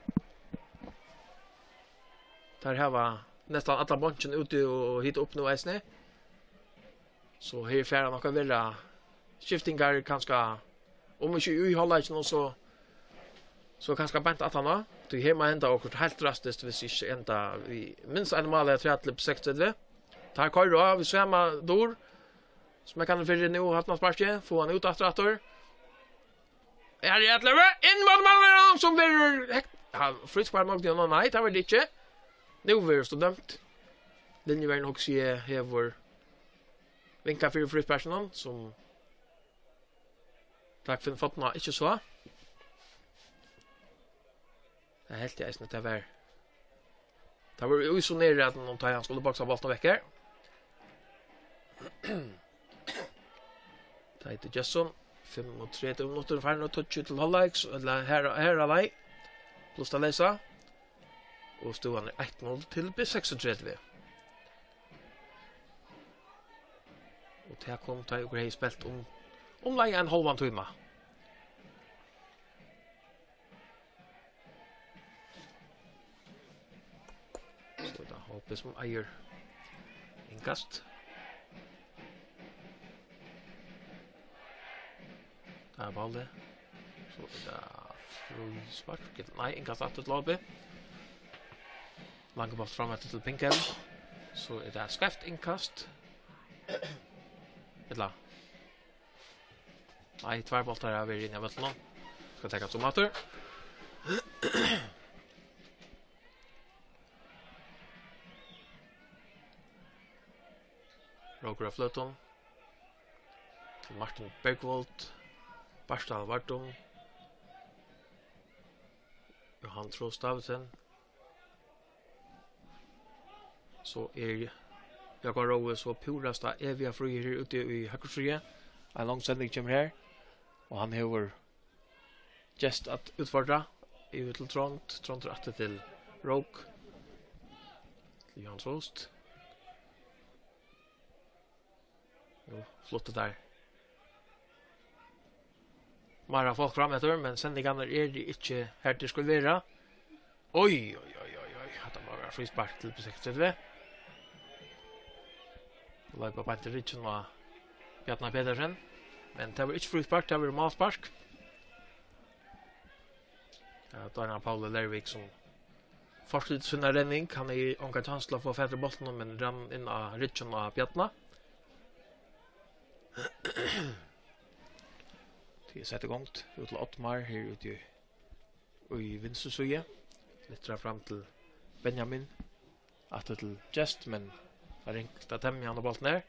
Teir hava næstan allan bonkin úti og hita upp nú eisini. So her fara nokk at vera skiftingar, kanska, um ikki í hálvleikinum, so, so kanska beint aftaná. Tí her má henda okkurt heilt drastiskt, hvis ikki enda við minst einum máli afturat til B seksogtretivu. Teir koyra á við sama dur, sum eg kann fyri nú, hornasparkið, fáa hann út aftur aftur. Her er ellivu, inn móti málverjara, sum verður hekt-, ja, fríspark móti honum, nei, tað var tað ikki. Nú verður so dømt. Linjuverðin, hugsi eg, hevur vinkað fyri frísparkinum, sum Dagfinn Forna ikki sá. Tað helt eg eisini, tað var, tað var jú so nær, at hann, tá hann skuldi boksa bóltin vekk her. Teitur Gestsson, fimmogtretivu minuttir farin og tíggju til hálvleiks, ella her, her er leið. Pluss tað leysa. Og støðan er eitt null til B seksogtretivu. Og tað kom, tá okur hevði spælt um, umleið ein hálvan tíma. So er tað H B sum eigur innkast. Tað er ballið. So er tað fríspark. Nei, innkast aftur til H B. Langur bóltur fram eftir til Pinkel. So er tað skeivt innkast. Ella. Nei, tveir bóltar hava verið inni á vøllinum. Skal takast um aftur. Rókur á fløtum. Til Martin Bergvold. Bartal Vardum. Johan Trost Davidsen. So er Jógvan Roe so púrasta eviga fríur her úti í høgru síðu. Ein long sending kemur her, og hann hevur gest at útfordra. Yvir til Trond, Trond er aftur til Rók. Til Johan Trost. Jú, flott tað har. Meira fólk fram eftir, men sendingarnar eru ikki har tær skulu vera. Oj, oj, oj, oj, oj. Hatta má vera fríspark til B seksogtretivu. Leypa beint í ryggin á Bjarna Petersen. Men tað var ikki fríspark, tað var málspark. Ja, tað er Pauli Lervik sum Fortsetti sína renning. Hann hevði ongan kjans til at fáa fatur í bóltinum, men rann inn á ryggin á Bjarna. Tað er sett í gongd. Út til Oddmar her úti í, í vinstru síðu. Lyftir hann fram til Benjamin. Aftur til Gest, men tað er ringt at temja hann á bóltin her.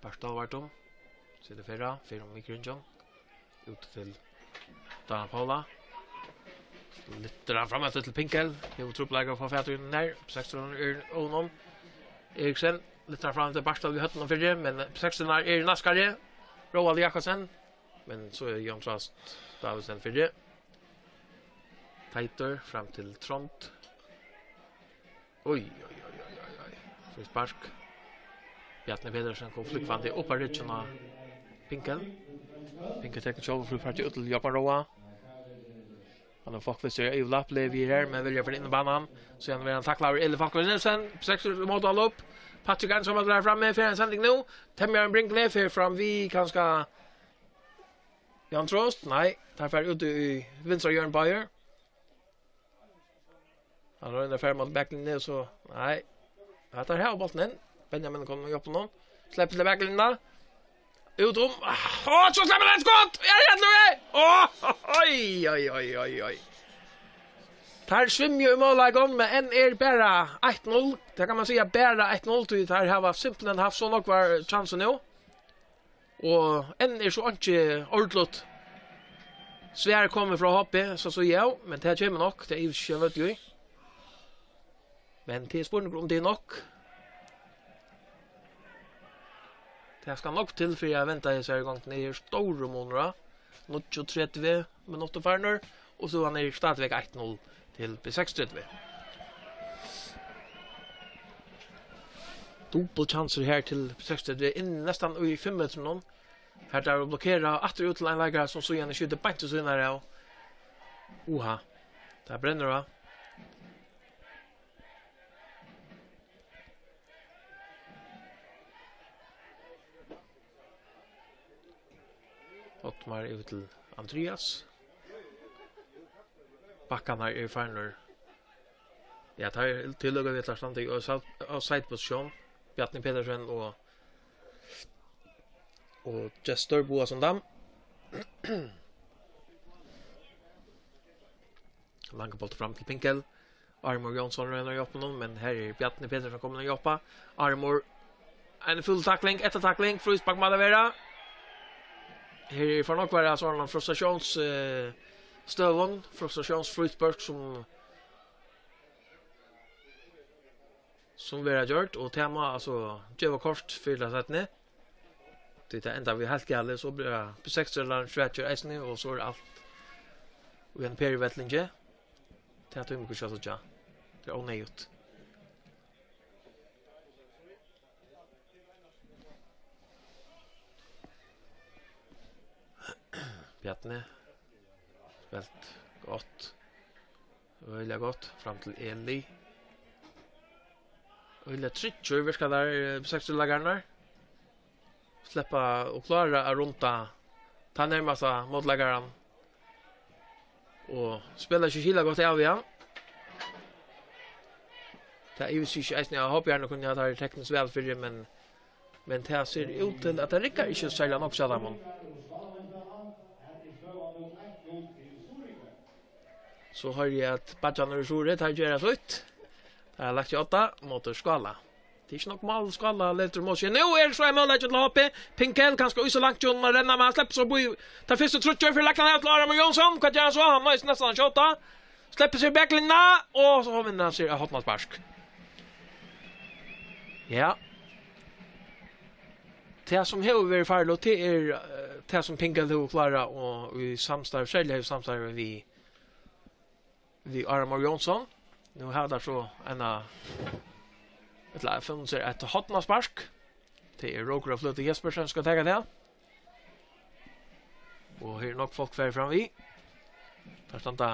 Bartal var tom. Setur fyrra, fyrra um í kringum. Út til Dana Paula. Lyftir hann fram eftir til Pinkel. Hevur trupulleikar at fáa fatur í honum her. Seksogtjúgu er honum. Eriksen lyftir hann fram til Bartal við høvdinum fyri, men seksogtjúgu er naskari. Roald Jakobsen. Men so er Jón Trast Davidsen fyri. Teitur fram til Trond. Oj, oj, oj, oj, oj, oj. Fríspark. Bjarni Petersen kom flúgvandi upp á ryggin á Pinkel. Pinkel tekur sjálvur frísparkið út til Jógvan Roa. Hann hevur fátt við sær, Yvlap Levi er her, men vilja fara inn í banan. So hann verður taklaður av Eli Falkvik Nielsen. Seks mótálop. Patrick Andersson var der framme, fer ein sending nú. Temjarin Brinkley fer fram við kanska Jan Trost. Nei, tað fer út í vinstra hjørnet, Bayer. Hann roynir at fara móti baklinjuni, so nei. Hatta her var bóltin inn. Benjamin kom í opnum. Sleppur til baklinjuna. Út um. Á, so sleppur hann skot! Ja, ja, ja. Á, oj, oj, oj, oj, oj. Teir svimja í møguleikum, men enn er bara eitt null. Tað kann man siga, bara eitt null, tí teir hava simpelthen havt so nógvar chansir nú. Og enn er so einki ordiligt svar komið frá H B, so, so ja, men tað kemur nokk, tað er ikki nøtt í. Men tað er spurningur um tað er nokk. Tað skal nokk til fyri at venda hesa her gongdina. Her er stórur munur á. Níggjuogtretivu minuttir farnir, og so er stadigvæk eitt null til B seksogtretivu. Dupultkjansur her til B seksogtretivu, inn næstan í fimm metrunum. Her er tað blokkera aftur út til ein leikara sum síðan skjýtur beint til síðuna av. Uha. Tað brennur á. Ottmar yvir til Andrias. Bakkarnir eru farnir. Ja, tað er tilløgur við at standa í offside-, offside-posisjón. Bjarni Petersen og, og Gestur Boasson Dam. Langur bóltur fram til Pinkel. Armur Jónsson roynir at hjálpa honum, men her er Bjarni Petersen komin at hjálpa. Armur, ein fúl takling, eftirtakling, fríspark má tað vera. Her er for nógv verið av sovorðnum frustratións-, eh, støðum, frustratiónsfríspark sum, sum verða gjørd, og tað má altso geva kort fyri tað seinni. Tí tað endar við heilt galið, so blívur B seksogtretivu svekkur eisini, og so er alt í ein perivellingi. Tað tímir ikki at síggja. Tað er óneyðugt. Bjarni. Spælt gott. Øgiliga gott. Fram til Eli. Øgiliga tryggir virkar teir, eh, B seksogtretivuleikararnar. Sleppa og klára at runda tann nærmasta mótleikaran. Og spæla ikki skilagott av við hann. Tað er jú ikki eisini, eg hopi, hann kundi hava tað tekniskt væl fyri, men, men tað sær út til at tað riggar ikki serliga nógv hjá teimum. So hoyri eg, at beiggjarnir í Suðuroy, teir gera sítt. Teir hava lagt seg á odda móti Skála. Tað er ikki nokk mál, Skála letur móti seg. Nú er so ein møguleiki til H B. Pinkel, kanska í so langt hjá honum at renna, men hann sleppur so upp í tað fyrsta trýstið fyri leikmannin til Armur Jónsson. Hvat ger hann so? Hann noyðist næstan at skjóta. Sleppur seg í baklinjuna, og so vinnur hann seg eitt hornaspark. Ja. Tað sum hevur verið farligt, tað er, eh, tað sum Pinkel hevur klárað, og í samstarvi, serliga í samstarvi við við Áramór Jónsson. Nú hava teir so eina, ella funnu sær eitt hornaspark. Tað er Rókur á Fløtu Jespersen, sum skal taka tað. Og her er nógv fólk farið fram við. Teir standa.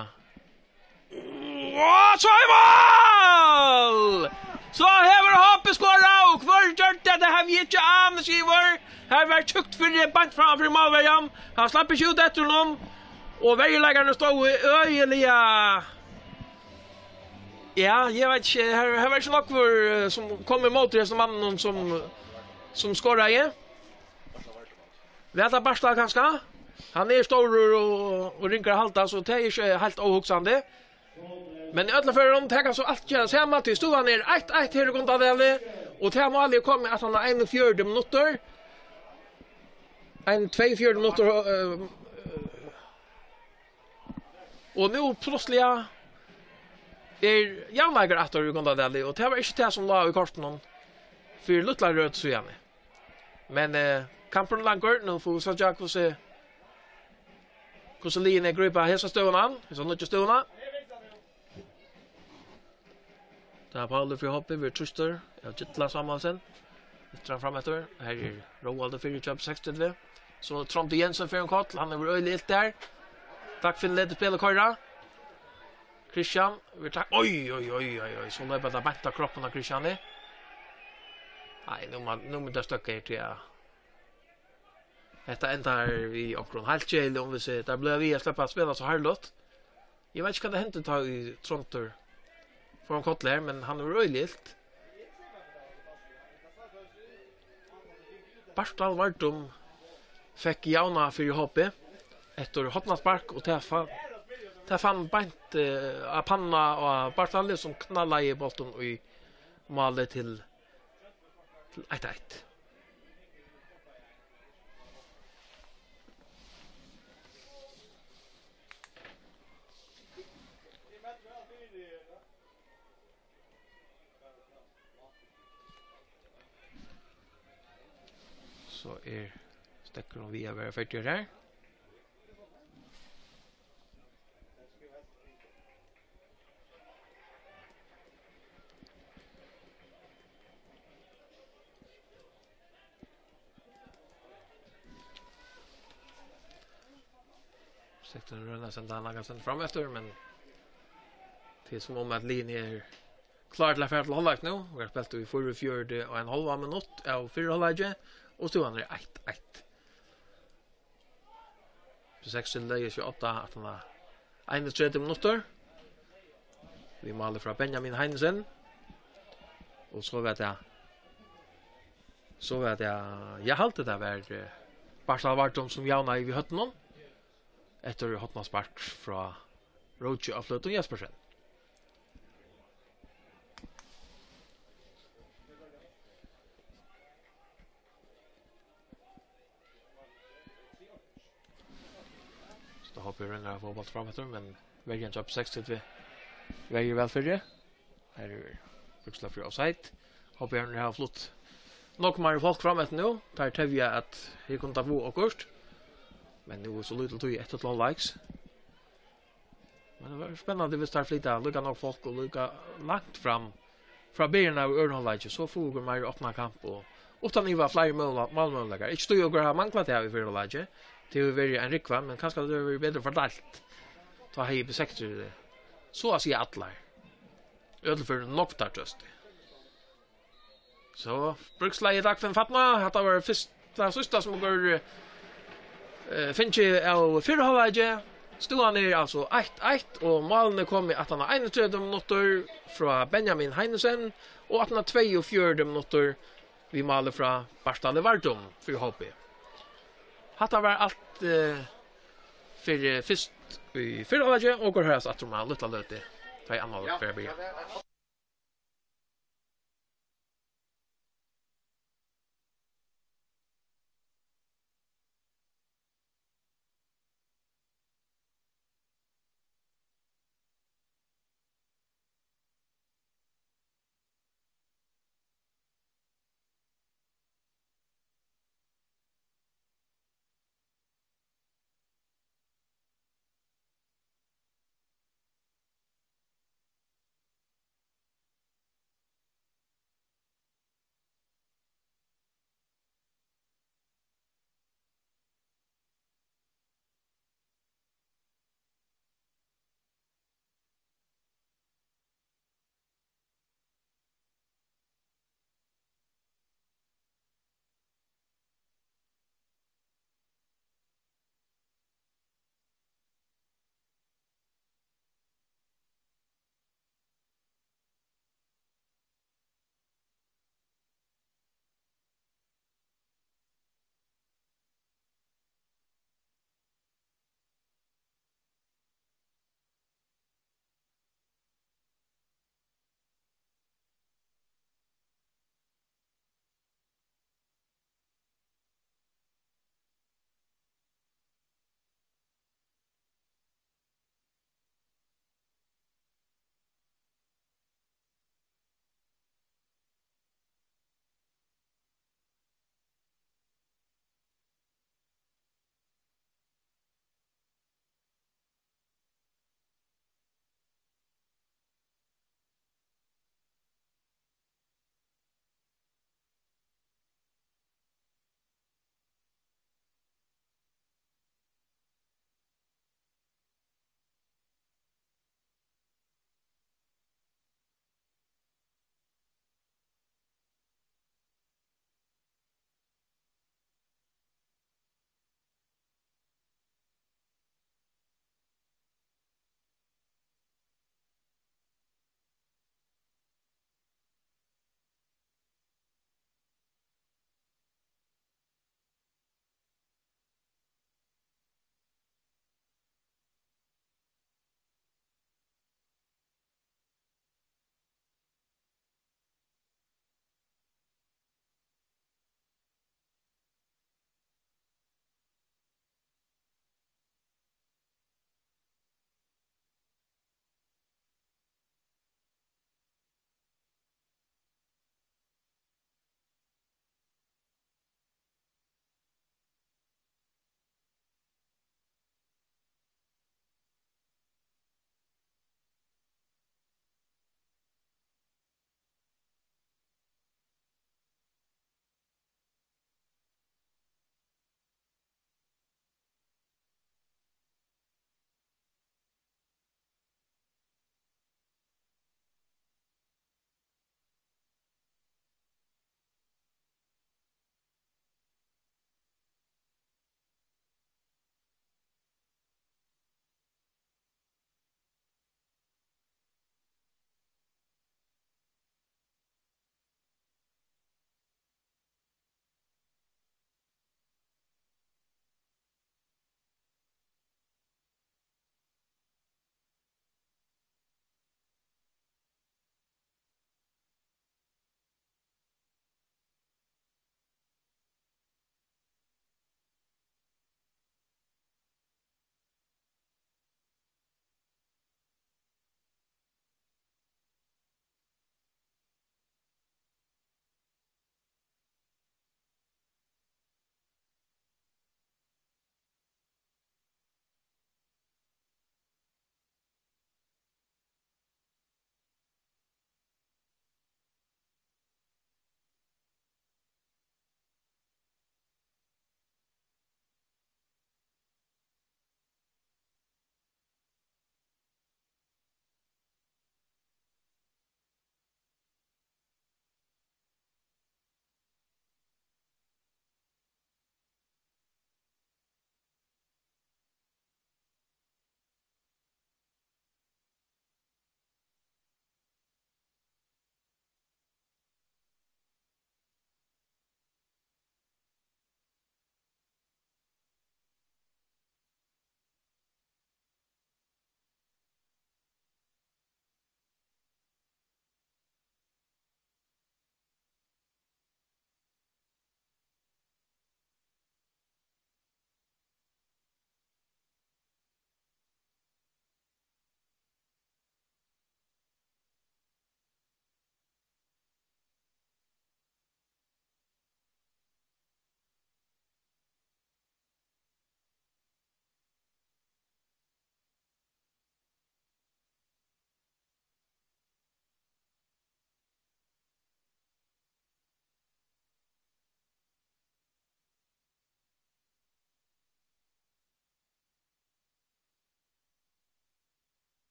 Og so er mál! So hevur H B skorað, og hvør gjørdi tað? Tað havi eg ikki ánilsi yvir. Her var tjúkt fyri, beint framman fyri málverjan. Hann slapp ikki út eftir honum. Og verjuleikarnir stóðu øgiliga, ja, eg veit ikki, her, her var ikki nógvur, eh, sum kom ímóti hesum manninum sum, sum skoraði. Var tað Bartal kanska? Hann er stórur og, og ringur at halda, so tað er ikki heilt óhugsandi. Men í øllum førum, tað kann so alt gera sama, tí støðan er eitt eitt her í Gundadali, og tað málið er komið aftan á einogfjøruti minuttir. Ein tveyogfjøruti minuttir, eh, og nú plutsliga er javnleikar aftur í Gundadali, og tað var ikki tað sum lá í kortunum fyri lítla røð síðani. Men, eh, kampurin er langur. Nú fáa vit síggja, hvussu, hvussu liðini grípa hesa støðuna, hesa nýggju støðuna. Tá Pauli frá H B verður trýstur av Gitla Samuelsen. Eftir hann fram eftir. Her er Róaldur fyri hjá B seksogtretivu. So Tróndur Jensen fer um koll. Hann hevur øgiliga ilt har. Dagfinn letur spælið koyra. Christian, vit tak-, oj, oj, oj, oj, oj, so loypur tað beint á kroppin á Christiani. Nei, nú má, nú má tað støkka her, tí at hetta endar við onkrum heilt keðiligum, um vit siga, teir blíva við at sleppa at spæla so harðligt. Eg veit ikki, hvat tað hendi, tá ið Tróndur fór um koll her, men hann hevur øgiliga ilt. Bartal Vardum fekk javnað fyri H B eftir hornaspark, og tað fann, tað fann beint, eh, á panna á Bartali, sum knallaði bóltin í málið til, til eitt eitt. So er stekkurin við at vera ferdigur her. Sektorin roynir at senda hann langan send fram eftir, men tað er sum um at liðini eru klár til at fara til hálvleik nú. Vit hava spælt í fýraogfjøruti og ein hálvan minutt av fyrra hálvleiki, og støðan er eitt eitt. B seksogtretivu legði seg á odda aftan á einogtretivu minuttir. Við máli frá Benjamin Heinesen. Og so var tað, so var tað, eg haldi, tað var, eh, Bartal Vardum, sum javnaði við høvdinum eftir hornaspark frá Róki á Fløtum Jespersen. So H B roynir at fáa bólt fram eftir, men verjan hjá B seksogtretivu verjir væl fyri. Her er Bríkslað fyri offside. H B hevur flutt nógv meiri fólk fram eftir nú. Teir tevja, at her kunnu teir fáa okkurt. Men nú er so lítil tíð eftir til hálvleiks. Men tað verður spennandi, viss teir flyta líka nógv fólk og líka langt fram frá byrjan av øðrum hálvleiki, so fáa okur meira opnan kamp og uttan iva fleiri møguleikar. Ikki tí okur hava manglað tað í fyrra hálvleiki, tað hevur verið ein rúgva, men kanska tað hevur verið betur fordeilt. Tá hevði B seksogtretivu so at siga allar, í øllum førum nógv teir tøstu. So, Bríkslagið í dag, fem fatna. Hetta var fyrsta, síðsta sum okur, eh, fingið av fyrra hálvleiki. Støðan er altso eitt eitt, og málini komu aftan á einogtretivu minuttir frá Benjamin Heinesen, og aftan á tveyogfjøruti minuttir við máli frá Bartali Vardum fyri H B. Hatta var alt, eh, fyri fyrst í fyrra hálvleiki, og okur hoyrast aftur um eina lítla løtu, tá ið annað hálvleik fer at byrja.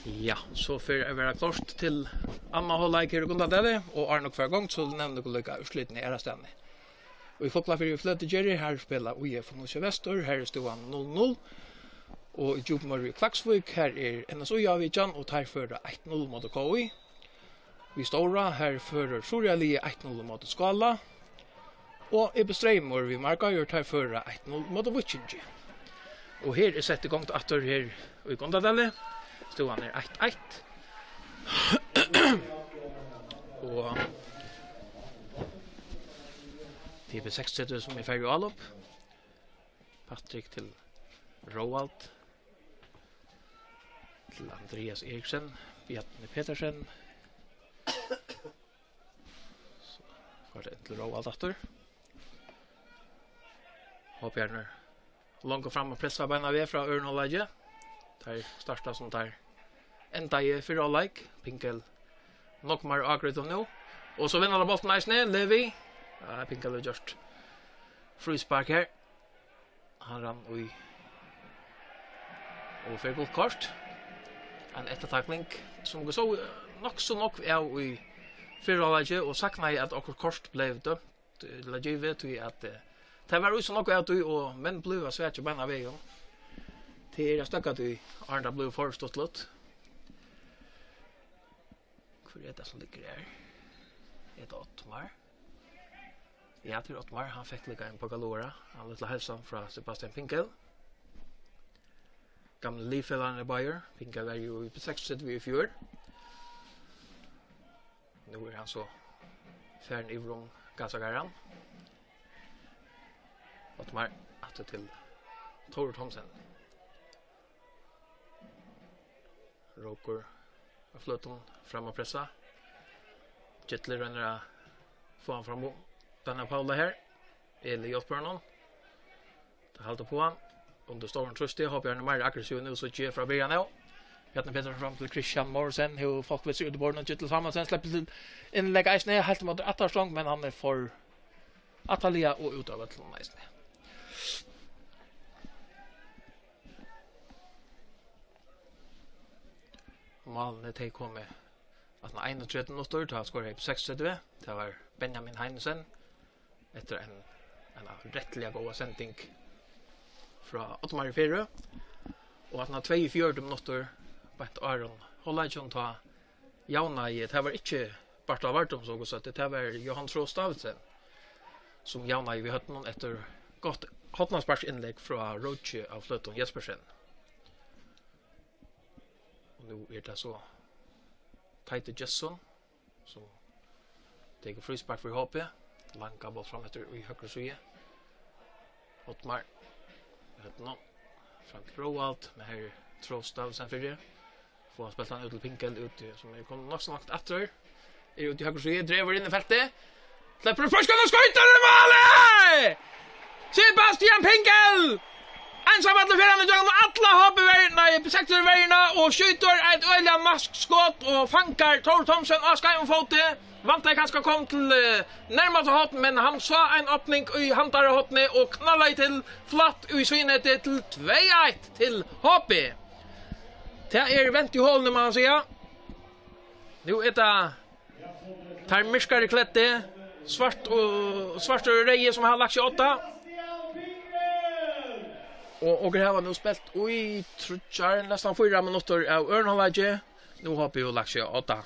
Ja, so fer at vera klárt til annan hálvleik her í Gundadali, og áðrenn okur fara í gongd, so nevni okur líka úrslitini aðrastaðni. Og í Fuglafirði og Fløtugerði, her spæla I F og Nýsjey Vestur, her er støðan null null. Og í Djúpimýri og Klaksvík, her er N S Í á vitjan, og teir føra eitt null móti K Í. Við Stóra, her førir Suðuroyarliðið eitt null móti Skála. Og Ibbi Streymur við Markar, teir føra eitt null móti Víkingi. Og her er sett í gongd aftur her í Gundadali. Støðan er eitt eitt. Og tað er B seksogtretivu, sum er farið í álop. Patrick til Róald. Til Andreas Eriksen. Bjarni Petersen. So, fær tað inn til Róald aftur. Hopi er longu fram og pressa beinanvegin frá øðrum hálvleiki. Teir starta sum teir endaðu fyrra hálvleik. Pinkel nokk meir ágrýtin nú. Og so vinnur hann bóltin eisini, Levi. Ja, Pinkel hevur gjørt fríspark her. Hann rann í og fær gult kort. Ein eftirtakling, sum okur sóu, eh, nokk so nógv av í fyrra hálvleiki, og saknaði, at okkurt kort bleiv dømt, ella givið, tí at, eh, tað var í so nógv av tí, og menn bliva svakir beinanvegin. Tað er at støkka tí, áðrenn tað blívur for stuttligt. Hvør er tað, sum liggur her? Er tað Ottmar? Ja, tað er Ottmar. Hann fekk líka ein pakka lora. Hann vil til heilsan frá Sebastian Pinkel. Gamli liðfelagarnir báðir. Pinkel var jú í B seksogtretivu í fjør. Nú er hann so farin yvir um Gasagarðan. Ottmar aftur til Tór Thomsen. Rókur á fløtum, fram at pressa. Gyllir roynir at fáa hann fram á Daniel Paula her. Eli hjálpir honum. Tað halda uppá hann. Undir stórum trýsti, Hopi er meira aggressiv nú, so ger frá byrjan av. Bjarni Petersen fram til Christian Morrison, hevur fólk við sær út í borðið, Gyllir Samuelsen sleppur til innlegg eisini, heilt ímóti Attarstrong, men hann er for aftarliga og út av vøllinum eisini. Málini, tey komu aftan á einogtretivu minuttir, tá skoraði Hopi seksogtretivu. Tað var Benjamin Heinesen eftir ein, eina rættiliga góða sending frá Ottmari Fyrø. Og aftan á tveyogfjøruti minuttir, beint áðrenn hálvleikin, tá javnaði, tað var ikki Bartal Vardum, sum okur søgdu, tað var Johan Trost Davidsen, sum javnaði við høvdinum eftir gott hornasparksinnlegg frá Róki á fløtum Jespersen. Og nú er tað so Teitur Gestsson, sum tekur fríspark fyri Hopi. Langa bolt fram eftir í høgru síðu. Ottmar. Høvdinum. Fram til Róald, men her er Trost Davidsen fyri. Fáa spælt hann út til Pinkel úti, sum er komin nokk so langt aftur. Er úti í høgru síðu, dregur inn í feltið. Sleppur upp fríspark og skjýtur í málið! Sebastian Pinkel! Einsamallur fer hann ígjøgnum alla Hopi-verjuna, nei, sektorverjuna og skjýtur eitt øgiliga maskt skot og fangar Tór Thomsen á skeiðum fóti. Væntaði kanska kom til, eh, nærmasta horn, men hann sá ein opning í handarhornið og knallaði til flatt í síðunetið til tvey eitt til Hopi. Tað er vent í holuni, má man siga. Nú er tað teir myrkari klæddu, svart og, svart og reyði, sum hava lagt seg á odda. Og okur hava nú spælt í tríggjar, næstan fýra minuttir av øðrum hálvleiki. Nú hava vit jú lagt seg á odda.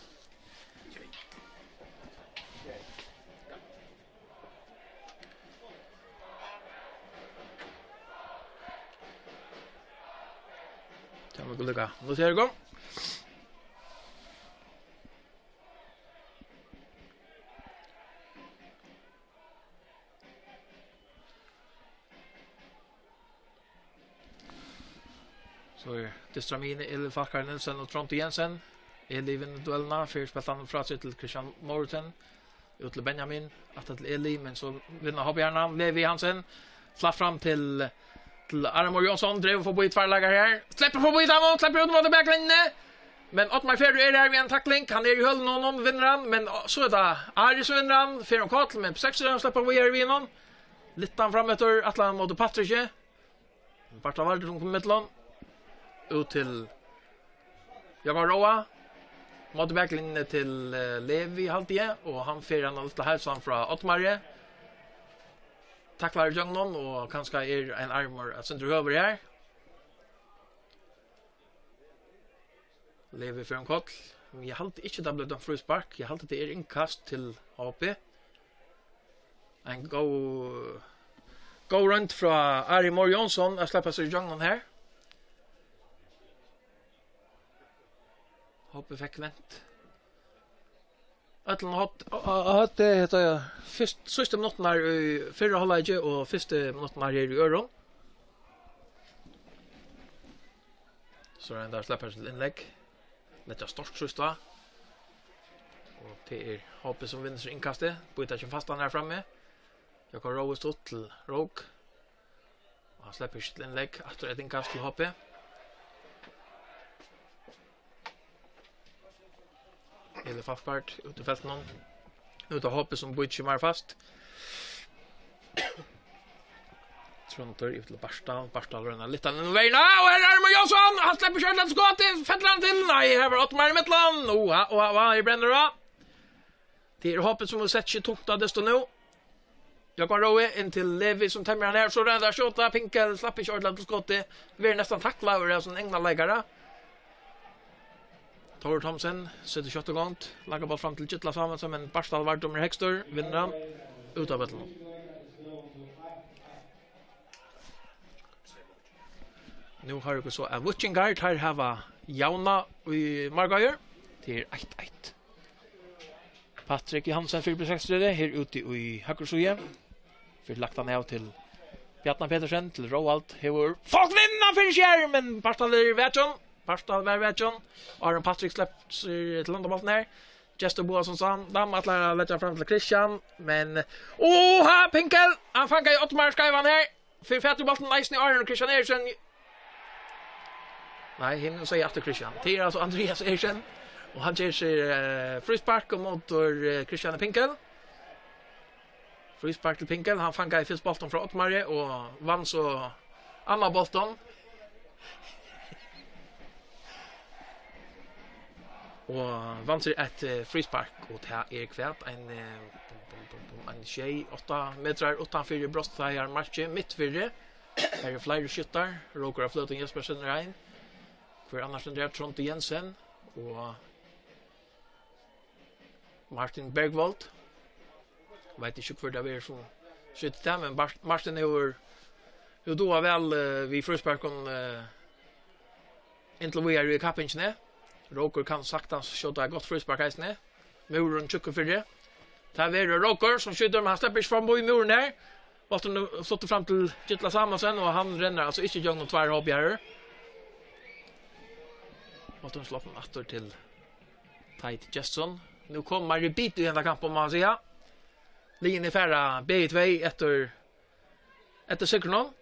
Tað var gott líka. Nú sær eg. So er dystra mín Eli Falkar Nielsen og Tronte Jensen. Eli vinnur duellina, fær spælt hann frá sær til Christian Morrison. Út til Benjamin, aftur til Eli, men so vinnur Hopi hann. Levi Hansen, flatt fram til, til Armor Jónsson, dregur forbi tveir leikarar her. Sleppur forbi teimum, sleppur út móti baklinjuni. Men Ottmar Fyrø er her við eina takling, hann er í hølunum á honum, vinnur hann, men so er tað Ari sum vinnur hann, fær hann koll, men B seksogtretivu sleppur víðari við honum. Lyftir hann fram eftir, ætlar hann móti Patriki. Bartal Vardum kom í millum. Út til Jógvan Róa. Móti baklinjuni til, eh, Levi, haldi eg, og hann fer hann at lufta heilsan frá Oddmari. Taklar ígjøgnum, og kanska er ein armur eitt sindur høgur her. Levi fer um koll, men eg haldi ikki, tað bleiv dømt fríspark. Eg haldi, tað er innkast til H B. Ein góð, góð roynd frá Ari Mór Jónsson at sleppa seg ígjøgnum her. H B fekk vent øllum á høvd-, á, á, á høvdið, hetta er fyrst, síðstu minuttirnar í fyrra hálvleiki og fyrstu minuttirnar her í øðrum. So royna teir at sleppa til innlegg. Leggja stórt trýst á. Og tað er H B sum vinnur sær innkastið. Bíta seg fastan her frammi. Jógvan Róa stutt til Rók. Og hann sleppur ikki til innlegg. Aftur eitt innkast til H B. Eli Falkvart út í feltinum. Nú er tað H B sum bítur seg meira fast. Tróndur yvir til Bartal. Bartal roynir at lyfta hann inn um verjuna. Og her er Armur Jónsson! Hann sleppur ikki ordiliga til skotið. Fellur hann til? Nei, her var Ottmar ímillum. Oha, oha, oha, her brennur á. Tað er H B sum hevur sett seg tungt á dystin nú. Jógvan Rói inn til Levi sum temjir hann her. So roynir hann at skjóta. Pinkel slapp ikki ordiliga til skotið. Verður næstan taklaður av sínum egna leikara. Tórður Thomsen setir skjótt í gongd. Langan bólt fram til Gitla Samuelsen, men Bartal vardømir hægstur, vinnur hann út av vøllinum. Nú hoyra okur so, at Víkingar, teir hava javnað í Markáir. Tað er eitt eitt. Patrik Johansen fyri B seksogtretivu, her úti í høgru síðu. Fær lagt hann av til Bjarna Petersen, til Róald. Hevur fólk vinna fyri seg, men Bartal er vakin. Bartal var vakin. Aron Patrik sleppur til landaboltin her. Gestur Boasson Sandam ætlar at leggja fram til Christian, men, oha, Pinkel! Hann fangaði Ottmar skeivan her. Fær fatur í bóltin eisini, Aron Christian Eriksen. Nei, hini segði aftur Christian. Tað er altso Andreas Eriksen. Og hann ger sær, eh, fríspark og møtir, eh, Christian Pinkel. Fríspark til Pinkel. Hann fangaði fyrst bóltin frá Ottmari og vann so annan bóltin. Og vann sær eitt, eh, fríspark, og tað er hvat, ein, eh, bum, bum, bum, bum, ein sjey, átta metrar uttanfyri brotsteigin, markið mitt fyri. Her eru fleiri skyttar. Rókur av Fløtum Jespersen er ein. Hvør annars er tað? Tróndur Jensen og Martin Bergvold. Veit ikki, hvør tað er sum skjýtur tað, men Bar-, Martin hevur, hevur dugað væl, eh, við frísparkum, eh, inntil víðari í kappingini. Rókur kann saktans skjóta eitt gott fríspark eisini. Múrurin tjúkkur fyri. Tað verður Rókur sum skjýtur, men hann sleppur ikki fram í múrin her. Bólturin er fluttur fram til Gitla Samuelsen, og hann rennur altso ikki gjøgnum tveir hópjarar. Bólturin sloppin aftur til Teit Gestsson. Nú koma meiri bit í henda kampin, má man siga. Liðini fara bæði tvey eftir, eftir sigrinum.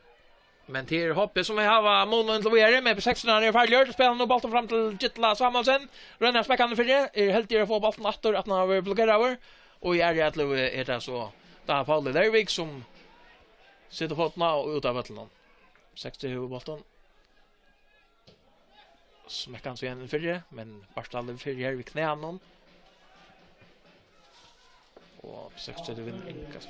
Men tað er H B sum hava munin til víðari, men B seksogtretivu er farligur. Spælir nú bóltin fram til Gitla Samuelsen. Roynir at smekka hann fyri. Er heldigur at fáa bóltin aftur, at hann hevur verið blokkeraður. Og í aðru hálvleik er tað so, tað er Pauli Lervik sum setir fótin á og út av vøllinum. B seksogtretivu hevur bóltin. Smekka hann so inn fyri, men Bartal er fyri her við knæunum. Og B seksogtretivu vinnur innkast.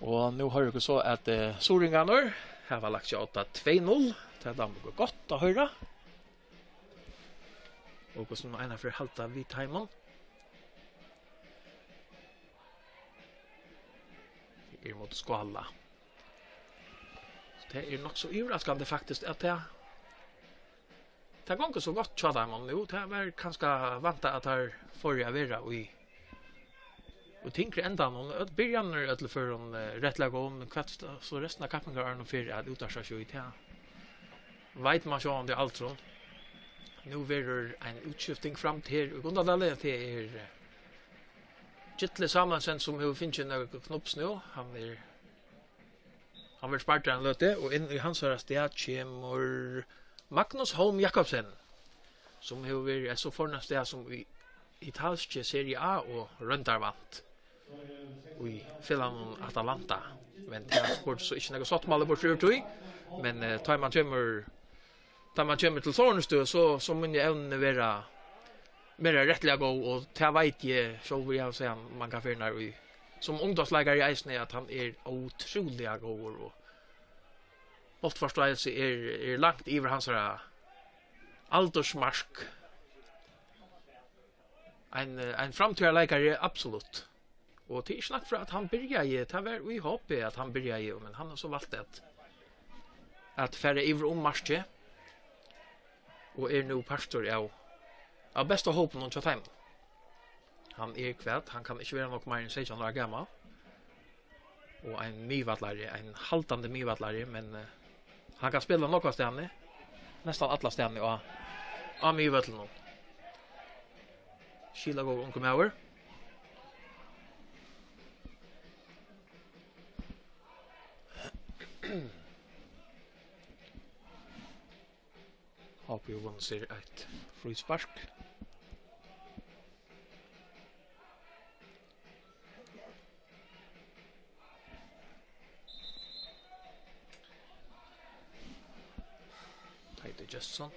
Og nú hoyra okur so, at, eh, suðuroyingarnir hava lagt seg á odda tvey null. Tað dámar okur gott at hoyra. Og hvussu nú einaferð halda við teimum. Tað er móti Skála. Tað er nokk so yvirraskandi faktiskt, at tað, tað gongur so gott hjá teimum nú. Tað var kanska væntað, at teir fóru at vera í, í tyngri endanum. Øll byrjanir í øllum førum, eh, rættiliga góð, men hvat st-, so restina av kappingarárunum fer at útarta seg í, tað veit man sjálvandi aldrin. Nú verður ein útskifting framd her í Gundadali. Tað er, eh, Gitli Samuelsen, sum hevur fingið nøkur knúps nú. Hann er, hann verður spardur eina løtu, og inn í hansara stað kemur Magnus Holm Jakobsen, sum hevur verið eitt so fornemt stað sum í italski Serie A og royndarvant í felagnum Atalanta. Men tað skorti so ikki nakað sáttmáli burtur úr tí. Men, eh, tá man kemur, tá man kemur til sovorðna støðu, so, so munnu evnini vera, vera rættiliga góð, og tað veit eg sjálvur, eg havi sæð hann mangan ferð nær í, sum ungdómsleikari eisini, at hann er ótrúliga góður, og bóltforståelse er, er langt yvir hansara aldursmark. Ein, eh, ein framtíðarleikari, absolutt. Og tað er ikki langt frá, at hann byrjaði, tað var í H B, at hann byrjaði, men hann hevur so valt at, at fara yvir um markið, og er nú partur av, av besta hópinum hjá teimum. Hann er hvat? Hann kann ikki vera nokk meira enn seytjan ára gamal. Og ein miðvallari, ein haldandi miðvallari, men, eh, hann kann spæla nógvastaðni, næstan allastaðni á, á miðvøllinum. Skilagóður ungur maður. H B hevur vunnið sær eitt fríspark. Teitur Gestsson.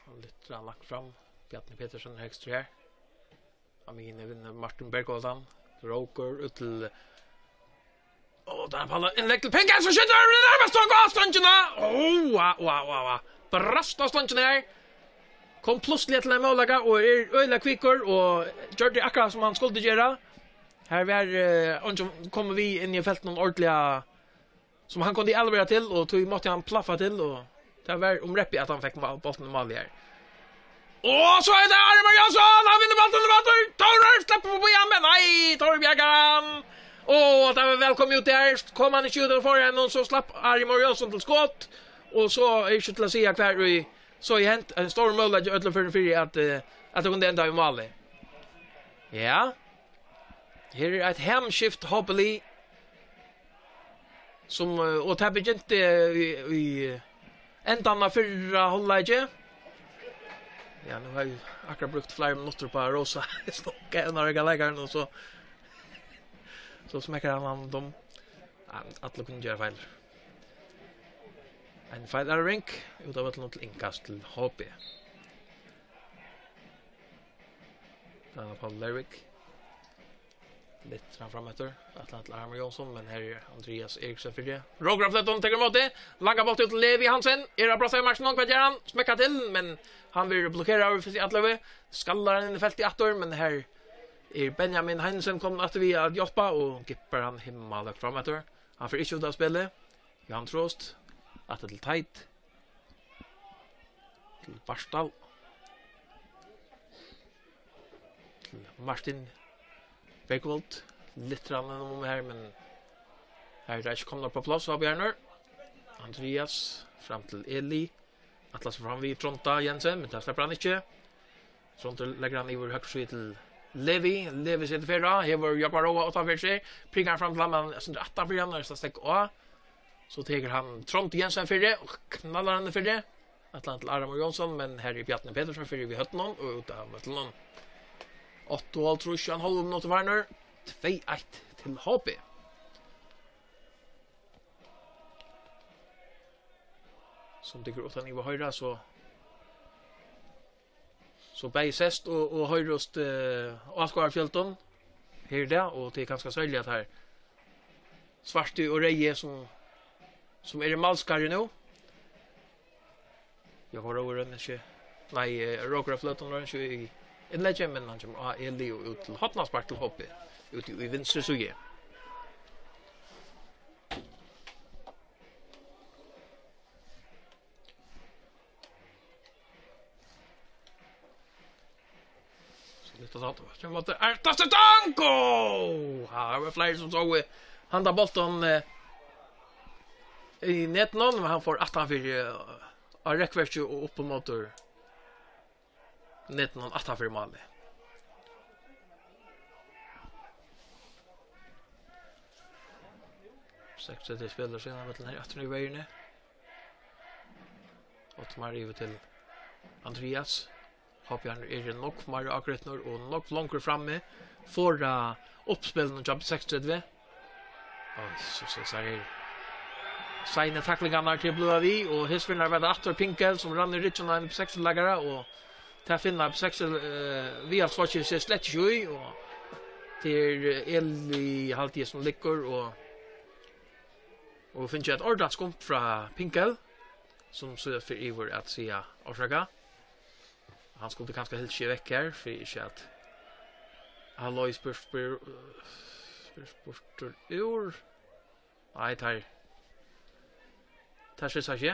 Hann lyftir hann langt fram. Bjarni Petersen er høgstur her. Á miðjuni vinnur Martin Bergholtan. Rókur út til, og tað er Palla. Innlegg til Pinkas, og skjýtur nærmast á stongina. Ó, á, á, á, á. Brast á stongina her. Kom plutselig til ein møguleika og er øgiliga kvikkur og gjørdi akkurát sum hann skuldi gera. Her var, eh, eingin komin við inn í feltinum ordiliga, sum hann kundi avlevera til, og tí mátti hann plaffa til, og tað var um reppið, at hann fekk má-, bóltin í málið her. Og so er tað Ari Mar Jónsson, hann vinnur bóltin aftur, Tórður sleppur forbi hann, men nei, Tórður bjargar hann. Og tað var væl komið út har, kom hann ikki út av forhendan, so slapp Ari Mar Jónsson til skot, og so er ikki til at siga hvar í, so er hent ein stór møguleiki í øllum førum fyri at, eh, at tað kundi enda í máli. Ja. Her er eitt hamskipt H B-lið, sum, eh, og tað begynti, eh, í, í endan av fyrra hálvleiki. Ja, nú havi eg akkurát brúkt fleiri minuttir upp á at rósa Snokka, ein av leikaranum, og so, so smekkar hann hann dum. Ja, allir kunnu gera feil. Ein feilarving út av vøllinum til innkast til H B. Tað er Paul Lervik. Lyftir hann fram eftir. Ætlar hann til Ari Mar Jónsson, men her er Andrias Eriksen fyri. Rókur á fløtum, tekur ímóti. Langan bólt út til Levi Hansen. Er á brotsteðgamarkinum, hvat ger hann? Smekkar til, men hann verður blokkeraður av fyrstu atløgu. Skallar hann inn í feltið aftur, men her er Benjamin Heinsen komin aftur við at hjálpa og gippar hann himmalhøgt fram eftir. Hann fer ikki út av spilið. Johan Trost. Aftur til Teit. Til Bartal. Til Martin Bergvold. Lyftir hann um her, men her er tað ikki komið upp á pláss, H B-arnir. Andrias, fram til Eli. Ætlar seg fram við Tronda Jensen, men tað sleppur hann ikki. Trondur leggur hann yvir høgru síðu til Levi. Levi setur ferð á, hevur Jógvan Róa uttanfyri seg. Prikar hann fram til hann, men eitt sindur aftanfyri hann, og er stakk á. So tekur hann Trond Jensen fyri og knallar hann fyri. Ætlar hann til Ari Mar Jónsson, men her er Bjarni Petersen fyri við høvdinum og út av vøllinum. Átta og hálvtrýss og ein hálv minuttur farnir. Tvey eitt til H B. Sum tykkur uttan iva hoyra, so So bæði sæst og, og hoyrist, eh, á Áskoðarafjøldum her í dag, og tað er kanska serliga at her svarti og reyði sum, sum eru í málskarði nú. Jógvan Róa roynir seg, nei, eh, Rókur á fløtum roynir seg í innleggi, men hann kemur á Eli og út til hornaspark til H B, úti í vinstru síðu. So lítið at halda. Kemur móti Erta Stanko! Ja, her var fleiri sum sóu handa bóltin, eh, í netinum, men hann fór aftan fyri, eh, á rekkverkið og upp móti netinum aftan fyri málið. Seks til spælir seg inn á vøllin her, aftur í verðini. Ottmar yvir til Andrias. Hoppjarnir eru nógv meira ágrýtnir og nógv longri frammi. Forða uppspillinum hjá B seksogtretivu. Og so, so, so er seini taklingarnar til at blíva við, og her spinnar væl aftur Pinkel, sum rann í ryggjuna á ein B seksogtretivu-leikara, og tað finna B seksogtretivu, eh, viðhaldsfólkið seg slett ikki í, og tað er, eh, Eli, haldi eg, sum liggur, og, og fingið eitt ordiligt skump frá Pinkel, sum so fer yvir at siga orsaka. Hann skuldi kanska helst seg vekk her, fyri ikki at hann loyst burt, burt, burt, burtur úr. Nei, tær, tær sissa ikki.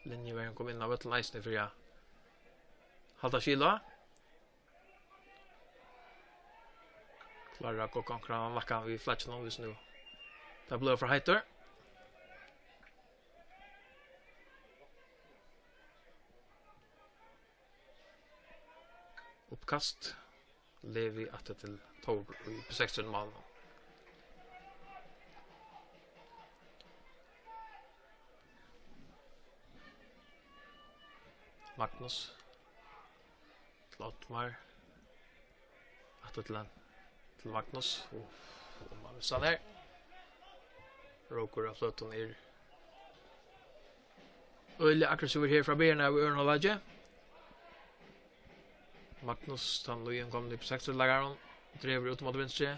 Linjuverjin kom inn á vøllin eisini fyri at halda skil á. Klárar at ganga onkran nakkan við flagginum, hvis nú tað blívur for heitur. Uppkast. Levi aftur til Tór í B seksogtretivu-málinum. Magnus. Til Ottmar. Aftur til hann. Til Magnus. Og, og man missa hann her. Rókur av fløtum er øgiliga aggressivur her frá byrjan av øðrum hálvleiki. Magnus, tann nýankomni B seksogtretivu-leikarin, dregur út móti vinstru.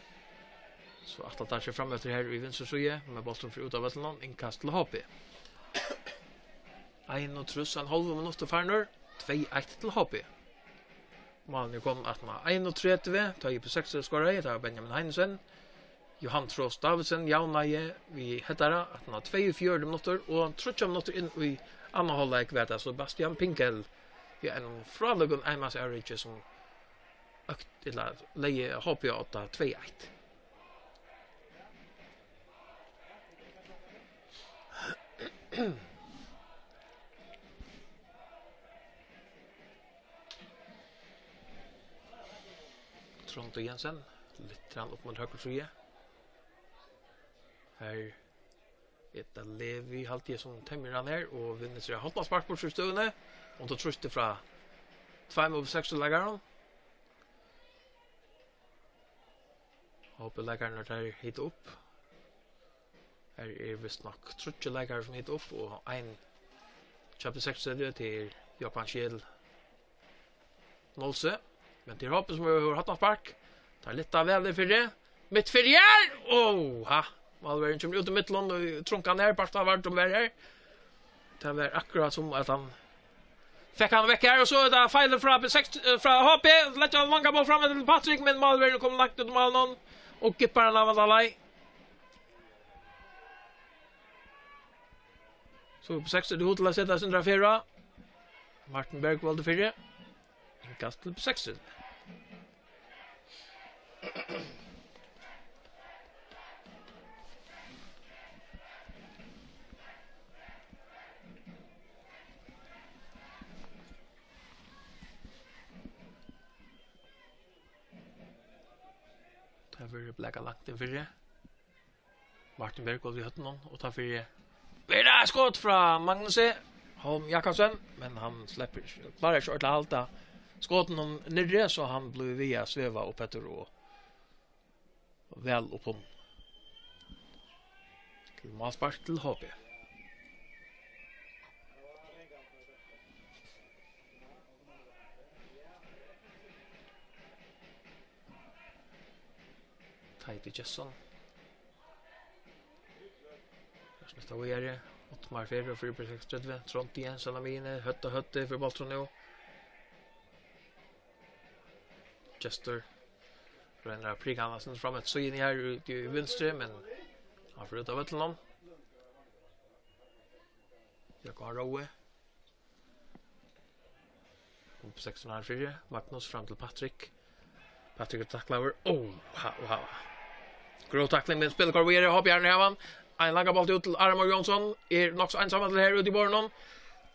So ætlar teir seg fram eftir her í vinstru síðu, men bólturin fer út av vøllinum, innkast til H B. Einogtrýss og ein hálvur minuttur farnir, tvey eitt til H B. Málini eru komin aftan á einogtretivu, tá ið B seksogtretivu skoraði, tað var Benjamin Heinesen. Johan Trost Davidsen javnaði við headara aftan á tveyogfjøruti minuttir, og tríggjar minuttir inn í annan hálvleik var tað Sebastian Pinkel við einum frálíkum einmansavriki, sum økt, ella legði H B á odda tvey eitt. Tróndur Jensen, lyftir hann upp móti høgru síðu. Her er tað Levi, haldi eg, sum temjir hann her, og vinnur sær hornaspark burtur úr støðuni. Undir trýsti frá tveimum B seksogtretivu-leikarum. H B-leikararnir, teir hita upp. Her er vist nokk tríggir leikarar, sum hita upp, og ein hjá B seksogtretivu, tað er Jógvan Kjell Nolse. Men tað er H B, sum hevur hornaspark. Teir lyfta væl her fyri. Mitt fyri her! Óha! Málverjin kemur út í miðjuna og trunkar hann her, bara tá var dum var her. Tað var akkurát sum at hann fekk hann vekk her, og so er tað feilur frá B seks, eh, frá H B. Leggja hann langan bolt fram til Patrik, men málverjin kom langt út um málinum og gippar hann av alla leið. So B seksogtretivu til at seta seg undir affæra. Martin Berg valdi fyri. Innkast til B seksogtretivu. Tað verður blakað langt inn fyri. Martin Bergvold við høvdinum, og tá fyri verður tað skot frá Magnusi Holm Jakobsen, men hann sleppur ikki, klárar ikki ordiliga at halda skotinum niðri, so hann blívur við at sveva upp eftir og væl upp um. Til málspark til H B. Teitur Gestsson. Her snittar víðari. Ottmar Ferro fyri B seksogtretivu. Tróndur Jensen á miðjuni. Høvd á høvd fyri bóltin nú. Gestur roynir at prika hann eitt sindur fram eftir síðuni her úti í vinstru, men hann fer út av vøllinum. Jógvan Rói. Upp sekstan her fyri. Magnus fram til Patrik. Patrik er taklaður. Ó, ha, ha. Grót takling, men spilið koyrir víðari. Hoppjárnið hevur hann. Ein langan bolt út til Armor Jónsson. Er nokk so einsamallur her úti í borðinum.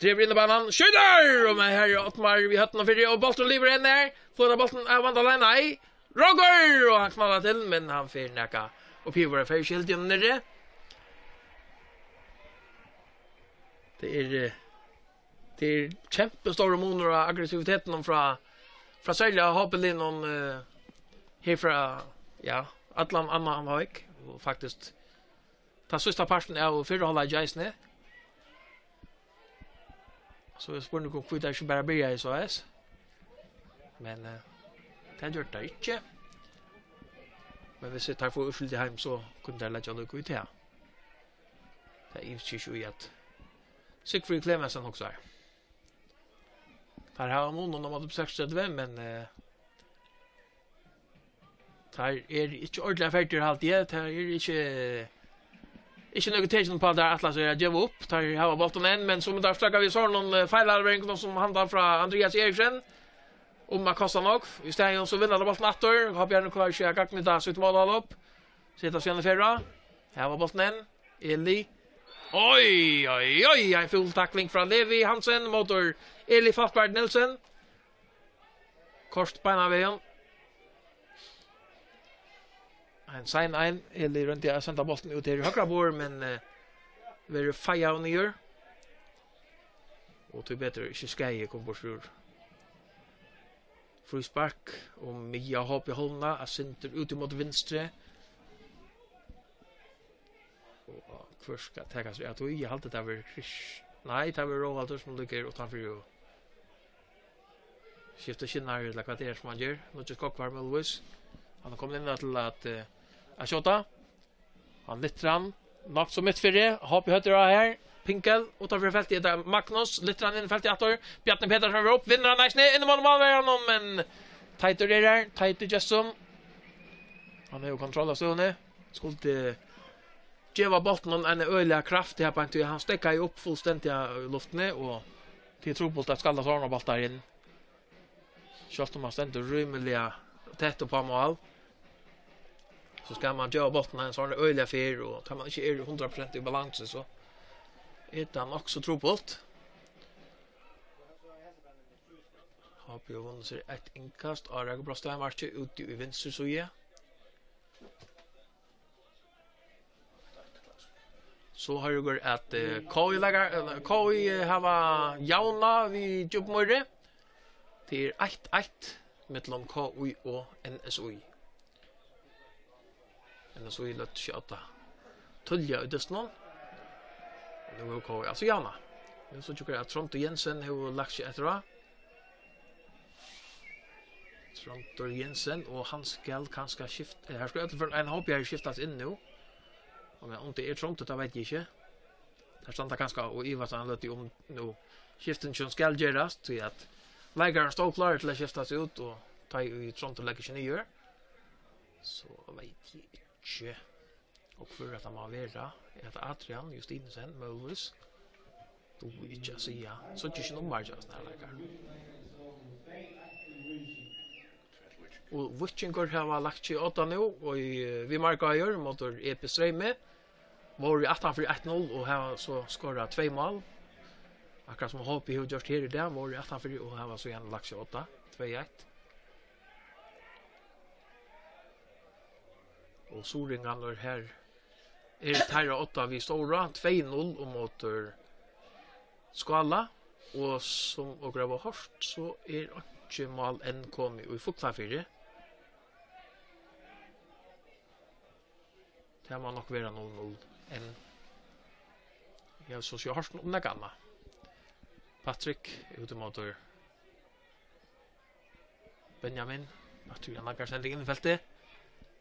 Dregur inn í banan. Skjýtur! Og men her er Ottmar við høvdinum fyri, og bólturin livir enn her. Fáa teir bóltin av vandalagi? Nei. Rókur! Og hann knallar til, men hann fer nakað. Og Pivor er ferdig, skilti hann niðri. Tað er, eh, tað er kjempestórur munur á aggressivitetinum frá, frá serliga H B-liðnum, eh, her frá, ja, allan annan hálvleik, og faktiskt tann síðsta partin av fyrra hálvleiki eisini. So er spurningur um, hví teir ikki bara byrjaðu so, veitst. Men, eh, tað gjørdu teir ikki. Men viss teir fáa úrslitið heim, so kunnu teir leggja líka í tað. Tað ynski eg ikki í, at Sigfríður Klemensen hugsar. Teir hava munin á móti B seksogtretivu, men, eh, teir eru ikki ordiliga ferdigir, haldi eg. Teir eru ikki, ikki nøkur tekin upp á, at teir ætla sær at geva upp. Teir hava bóltin enn, men so munnu teir straka við sovorðnum, eh, feilavleveringum sum handan frá Andreas Eriksen. Um at kosta nógv. Í staðin so vinna teir bóltin aftur. H B klárar ikki at gagnýta sítt málálop. Seta seg í ferð. Her var bóltin enn. Eli. Oj, oj, oj, ein fúl takling frá Levi Hansen móti Eli Falkvard Nielsen. Kort beinanvegin. Ein sein ein. Eli royndi at senda bóltin út her í høgra borð, men, eh, verður feiaður niður. Og tíbetur ikki skaði kom burtur úr. Fríspark og miðja H B-hálvuna, eitt sindur út ímóti vinstru. Og hvør skal taka seg av tí? Eg haldi, tað verður Krist-, nei, tað verður Róaldur, sum liggur uttanfyri og skiftir skinnar, ella hvat tað er, sum hann ger. Nýggis Kokkvar, møguligvis. Hann er komin inn til at, eh, at skjóta. Hann lyftir hann nokk so mitt fyri. H B høvdar á her. Pinkel, uttanfyri feltið, hetta er Magnus. Lyftir hann inn í feltið aftur. Bjarni Petersen verður upp, vinnur hann eisini. Inn í mál, málverjan, men Teitur er her. Teitur Gjestsum. Hann hevur kontroll av støðuni. Skuldi geva bóltinum eina øgiliga kraft her beint, tí hann steðgaði upp fullstendiga í luftini, og tað er trupult at skalla sovorðnar bóltar inn. Sjálvt um hann stendur rímiliga tætt upp á mál, so skal mann geva bóltin ein sovorðnan øgiliga ferð, og tá mann ikki er hundrað prosent í balansu, so er tað nokk so trupult. H B hevur vunnið sær eitt innkast á Raka Brostad-markið úti í vinstru síðu. So hoyra okur, at, eh, K I-leikar-, eh, K I hava javnað við Djúpmýri. Tað er eitt eitt millum K I og N S I. N S I løgdu seg á tað tíðliga í dystinum. Og nú hevur K I altso javnað. Nú síggja okur, at Tróndur Jensen hevur lagt seg eftir á. Tróndur Jensen, og hann skal kanska skift-, eh, her skal øll for ein hóp her skiftast inn nú. Og men um tað er Tróndur, tað veit eg ikki. Teir standa kanska og ivast eina løtu um nú skiftingin skal gerast, tí at leikarin stóð klárur til at skiftast út, og tá ið Tróndur leggur seg niður, so veit eg ikki. Og hvør hetta má vera, er hetta Adrian Justinussen, møguligvis? Dugi ikki at siga. Síggi ikki nummarið hjá hasum her leikara. Og Víkingur hava lagt seg á odda nú, og í, eh, viðmarkaður móti E B Streymi. Vóru aftan fyri eitt null og hava so skorað tvey mál. Akkurát sum H B hevur gjørt her í dag, vóru aftan fyri og hava so gjarna lagt seg á odda, tvey eitt. Og suðuroyingarnir her eru teir á odda við stóra, tvey null um móti Skála, og sum okur hava hoyrt, so er einki mál enn komið í Fuglafirði. Tað má nokk vera null null enn. Eg havi so siga hoyrt um nakað annað. Patrick er úti móti Benjamin. Patrick, hann naggar sending inn í feltið.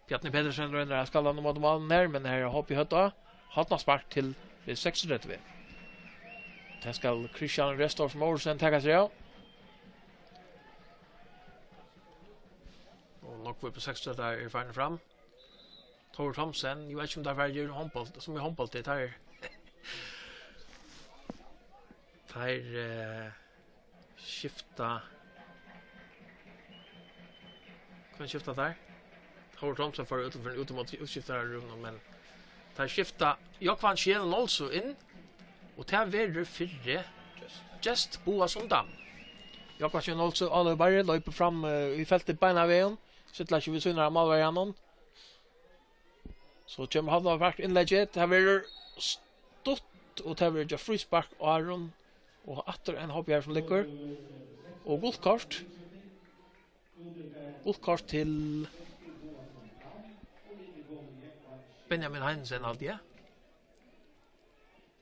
Bjarni Petersen roynir at skalla hann móti málinum her, men her er hopp í høvd á. Hornaspark til B seksogtretivu. Tað skal Christian Restorff Mouritzen taka seg av. Og nógvir B seksogtretivu eru farnir fram. Tór Thomsen, eg veit ikki, um teir fara at gera hondbólt, sum í hondbólti, teir, teir, eh, skifta. Hvønn skifta teir? Tór Thomsen fór út, fór út móti útskiftararúminum, men teir skifta Jógvan Scheel Nolsøe inn, og tað verður fyri Just Boason Dam. Jógvan Scheel Nolsøe, álopari, loypur fram, eh, í feltið beinanvegin, stillar seg við síðuna av málverjanum. So kemur Havnarfólk innleggi. Tað verður stutt, Og tað verður gjørt fríspark á Aron. Og aftur ein H B R sum liggur. Og gult kort. Gult kort til Benjamin Heinesen, haldi eg.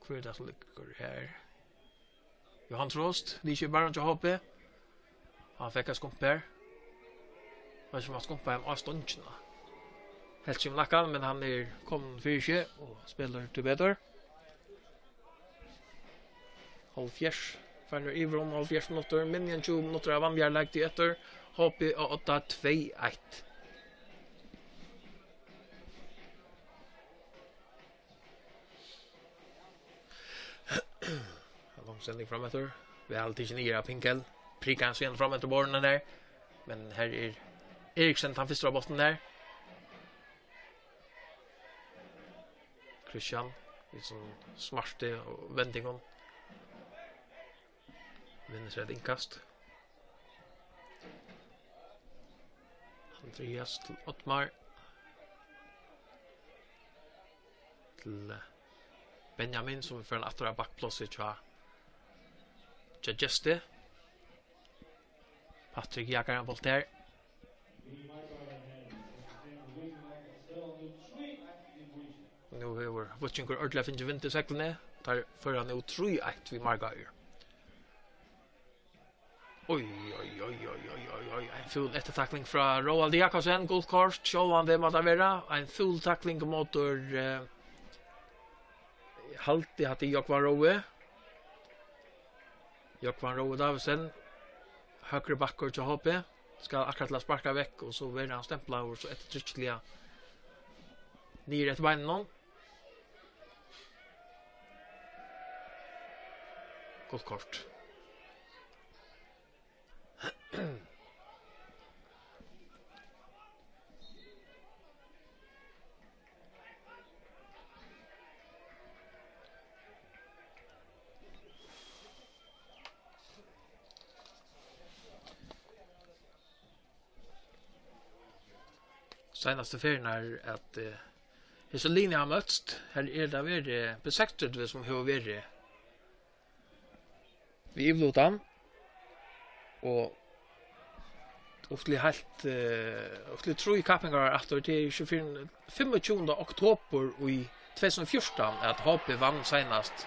Hvør er tað sum liggur her? Johan Trost, lýsir bara hjá H B. Hann fekk eitt skump her. Veit ikki um hann skumpaði hann á stongina. Helt ikki um nakkan, men hann er komin fyri seg og spælir til betur. Hálvfjerðs. Farnir yvir um hálvfjerðs minuttir. Minni enn tjúgu minuttir av vanligari leiktíð eftir. H B á odda, tvey eitt. Long sending frameftir. Væl tikin niður av Pinkel. Prikar hann síðan frameftir borðinum har. Men her er Eriksen, tann fyrsta av bóltinum har. Christian, við sínum smarti og vendingum. Vinnur sær eitt innkast. Andrias til Oddmar. Til, eh, Benjamin, sum fer aftur á bakkplássið hjá, hjá Gesti. Patrick jakar ein bólt her. Nú hevur Víkingur ordiliga fingið vind í seglini. Teir føra nú trý eitt við marka. Oj, oj, oj. Ein fúl eftirtakling frá Róaldi Jakobsen. Gult kort, sjálvandi má tað vera. Ein fúl takling móti, eh, haldi hatta er Jógvan Rói. Jógvan Rói Davidsen, høgri bakkur hjá H B, skal akkurát til at sparka vekk, og so verður hann stemplaður so eftirtrykksliga niður eftir beinunum. Gult kort. Seinastu ferðina er at, eh, hesi liðini hava møtst, her er tað verið B seksogtretivu sum hevur verið við yvirlutan. Og upp til heilt, eh, upp til trý kappingar aftur, tað er ikki fyrr enn fimmogtjúgunda oktobur í tvey túsund og fjúrtan, at H B vann seinast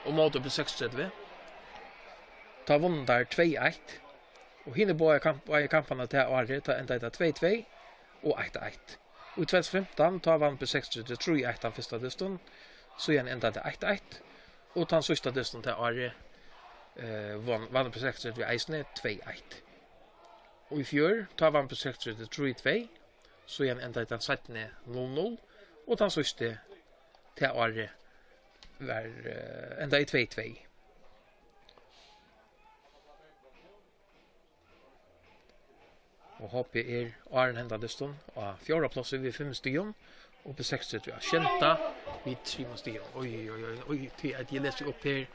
og móti B seksogtretivu. Tá vunnu teir tvey eitt, og hinir báðir kamp-, báðir kamparnir tað árið, tá endaði tað tvey tvey og eitt eitt. Og í tvey túsund og fimtan, tá vann B seksogtretivu trý eitt tann fyrsta dystin, síðan endaði tað eitt eitt, og tann síðsta dystin tað árið, eh, vann, vann B seksogtretivu eisini tvey eitt. Og í fjør, tá vann B seksogtretivu trý tvey, síðan endaði tann seinni null null, og tann síðsti tað árið var, eh, endaði tvey tvey. Og H B er áðrenn henda dystin á fjórða plássi við fimm stigum, og B seksogtretivu á sjeynda við trimum stigum. Oj, oj, oj, oj, tí at eg lesi upp her.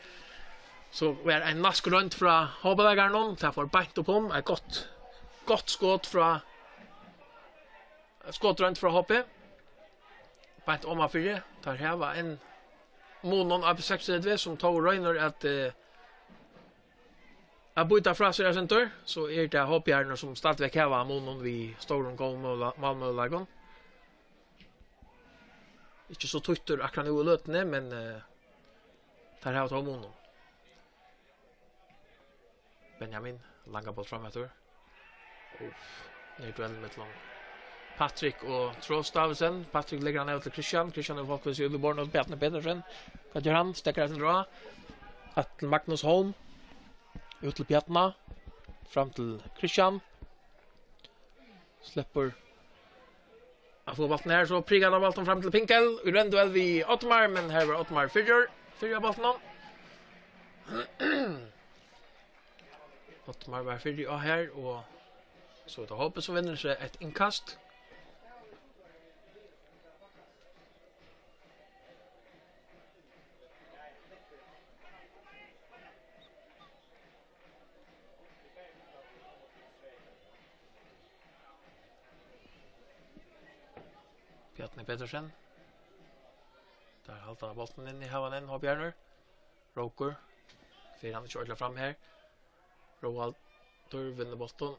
So var ein nask roynd frá H B-leikaranum, tað fór beint upp um, eitt gott, gott skot frá, skotroynd frá H B. Beint omanfyri, teir hava ein mun á B seksogtretivu, sum tó roynir at, eh, at býta frá sær eitt sindur, so er tað H B-arnir, sum stadigvæk hava munin við stórum, góðum møguleika-, málmøguleikum. Ikki so títtur akkurát nú í løtuni, men, eh, teir hava tó munin. Benjamin, langa bolt fram eftir. Uff, nær duell millum Patrick og Trost Davidsen. Patrick leggur hann av til Christian. Christian er fólk við seg út í borðið, og Bjarni Petersen. Hvat ger hann? Steðgar eftir drá. At til Magnus Holm. Út til Bjarna. Fram til Christian. Sleppur at fáa bóltin her, so prikar hann bóltin fram til Pinkel. Í roynd duell við Oddmar, men her var Oddmar fyrr, fyrr á bóltinum. Oddmar var fyrr á her, og so er tað H B sum vinnur seg eitt innkast. Bjarni Petersen. Teir halda bóltin inni, hava hann enn, H B-arnir. Rókur. Fer hann ikki ordiliga fram her. Róaldur vinnur bóltin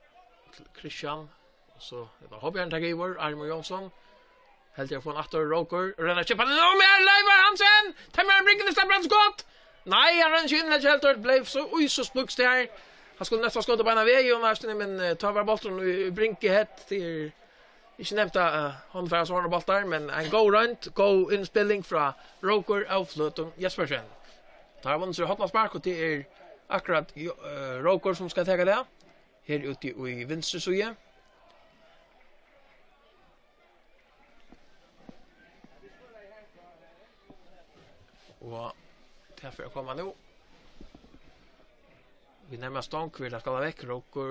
til Kristian. Og so er tað Hobbjørn tekur yvir. Armur Jónsson. Heldur at fáa hann aftur. Rókur. Renna skipan. Nú er Leivar Hansen! Temmer Brinken, sleppur hann skot! Nei, hann rennur ikki inn, heldur heldur. Bleiv so í so spíkst her. Hann skuldi næstan skotið beinan veg, Jónas, men, eh, tá var bólturin í, í Brinke hett. Tað er ikki nemt at, eh, hann fær so hárnar bóltar, men ein góð roynd, góð innspilling frá Rókur av Fløtum Jespersen. Tá er vunnin seg hornaspark, og tað er akkurát, jo-, eh, Rókur sum skal taka tað. Her úti í vinstru síðu. Og tað fer at koma nú. Vit nærma stong, vit skalla vekk. Rókur,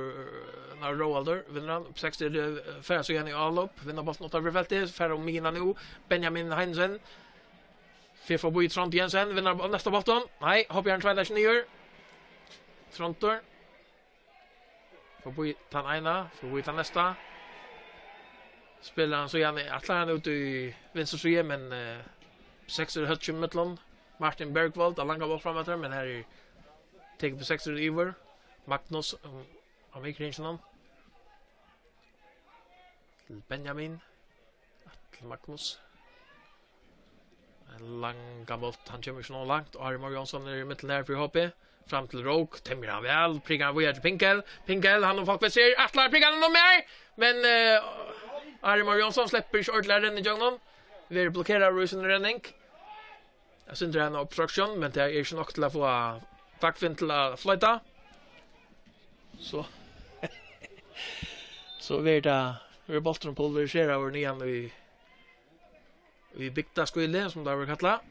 nei, Róaldur, vinnur hann. Seks til, eh, fara so í álop. Vinna bóltin uttan fyri feltið. Fara um miðjuna nú. Benjamin Heinsen. Fer forbi Trond Jensen. Vinnur bó-, næsta bóltin. Nei, Hobbjørn tveitar seg niður. Trondur. Forbi tann eina, forbi tann næsta. Spælir hann so, hann ætlar hann út í vinstru síðu, men, eh, seks er høgt í millum. Martin Bergvold, hann langar bólt fram eftir, men her er tekin upp seks er yvir. Magnus, um, á miðkringinum. Til Benjamin. Til Magnus. Ein langan bólt, hann kemur ikki nóg langt. Ari Már Jónsson er í midten her fyri H B. Fram til Rók, temjir hann væl, prikar hann víðari til Pinkel. Pinkel, hann hevur fólk við sær, ætlar at prika hann um her, men, eh, Ari Már Jónsson sleppur ikki ordiliga at renna ígjøgnum. Verður blokkeraður í síni renning. Eg synist, tað er ein obstruction, men tað er ikki nokk til at fáa Dagfinn til at floyta. So. So verður tað, verður bólturin pulveriseraður niðan í, í bygdaskýli, sum tað verður kallað.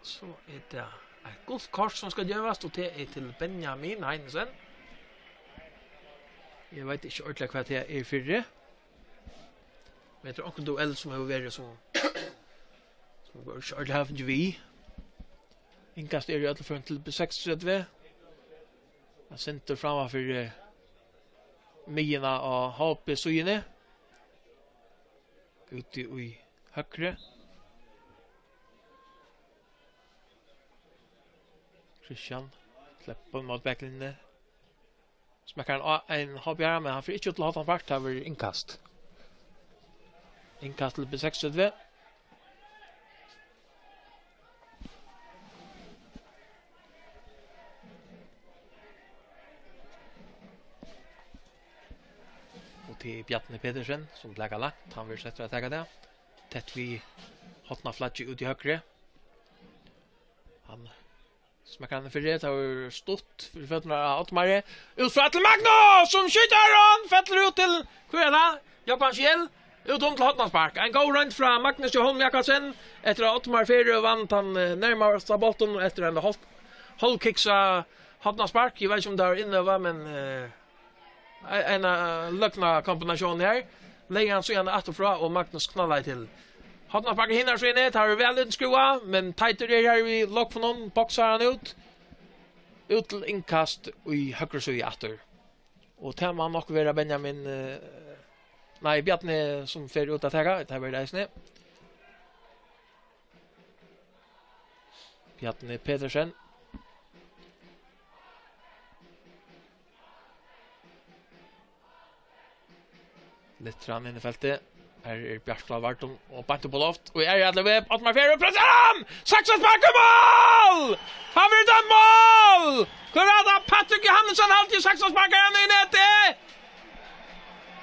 So er tað eitt gult kort, sum skal gevast, og tað er til Benjamin Heinesen. Eg veit ikki ordiliga, hvat tað er fyri. Men tað er onkur duell, sum hevur verið, sum, sum eg ikki ordiliga havi fingið við. Innkast er í øllum førum til B seksogtretivu. Hann sendir framman fyri miðjuna á H B-síðuni. Úti í høgru. Kristian sleppur móti baklinjuni. Smekkar hann á ein H B-ara, men hann fer ikki út til hornaspark, tað verður innkast. Innkast til B seksogtretivu. Og til Bjarni Petersen, sum blakar langt. Hann verður settur at taka tað. Tætt við hornaflaggið út í høgru. Hann smekkar hann fyri, tað er stutt fyri føturnar á Oddmari. Út frá til Magnus, sum skjýtur, hann fellur út til, hvør er tað? Jógvan Schiel. Út um til hornaspark. Ein góð roynd frá Magnus Johan Jakobsen. Eftir at Oddmar Ferø vann tann, eh, nærmasta bóltin eftir ein hálv-, hálvkiksa hornaspark. Eg veit ikki um tað var innøvað, men, eh, Ein, ein, eh, løgna kombinatión her. Legði hann síðan aftur frá, og Magnus knallaði til. Hornaspark hinari síðuni, tað var væl útskrúvað, men Teitur er her við lokkfíngum, boksar hann út. Út til innkast í høgru síðu aftur. Og tað má nokk vera Benjamin, eh, nei, Bjarni sum fer út at taka, tað var tað eisini. Bjarni Petersen. Lyftir hann inn í feltið. Her er Bjartmar Vardum og beint upp á loft. Og er í alla veg. Oddmar Ferø, pressar hann! Saksaspark í mál! Hann verður dømd mál! Hvar er tað? Patrik Johannesson haldi saksasparkar hann í netið!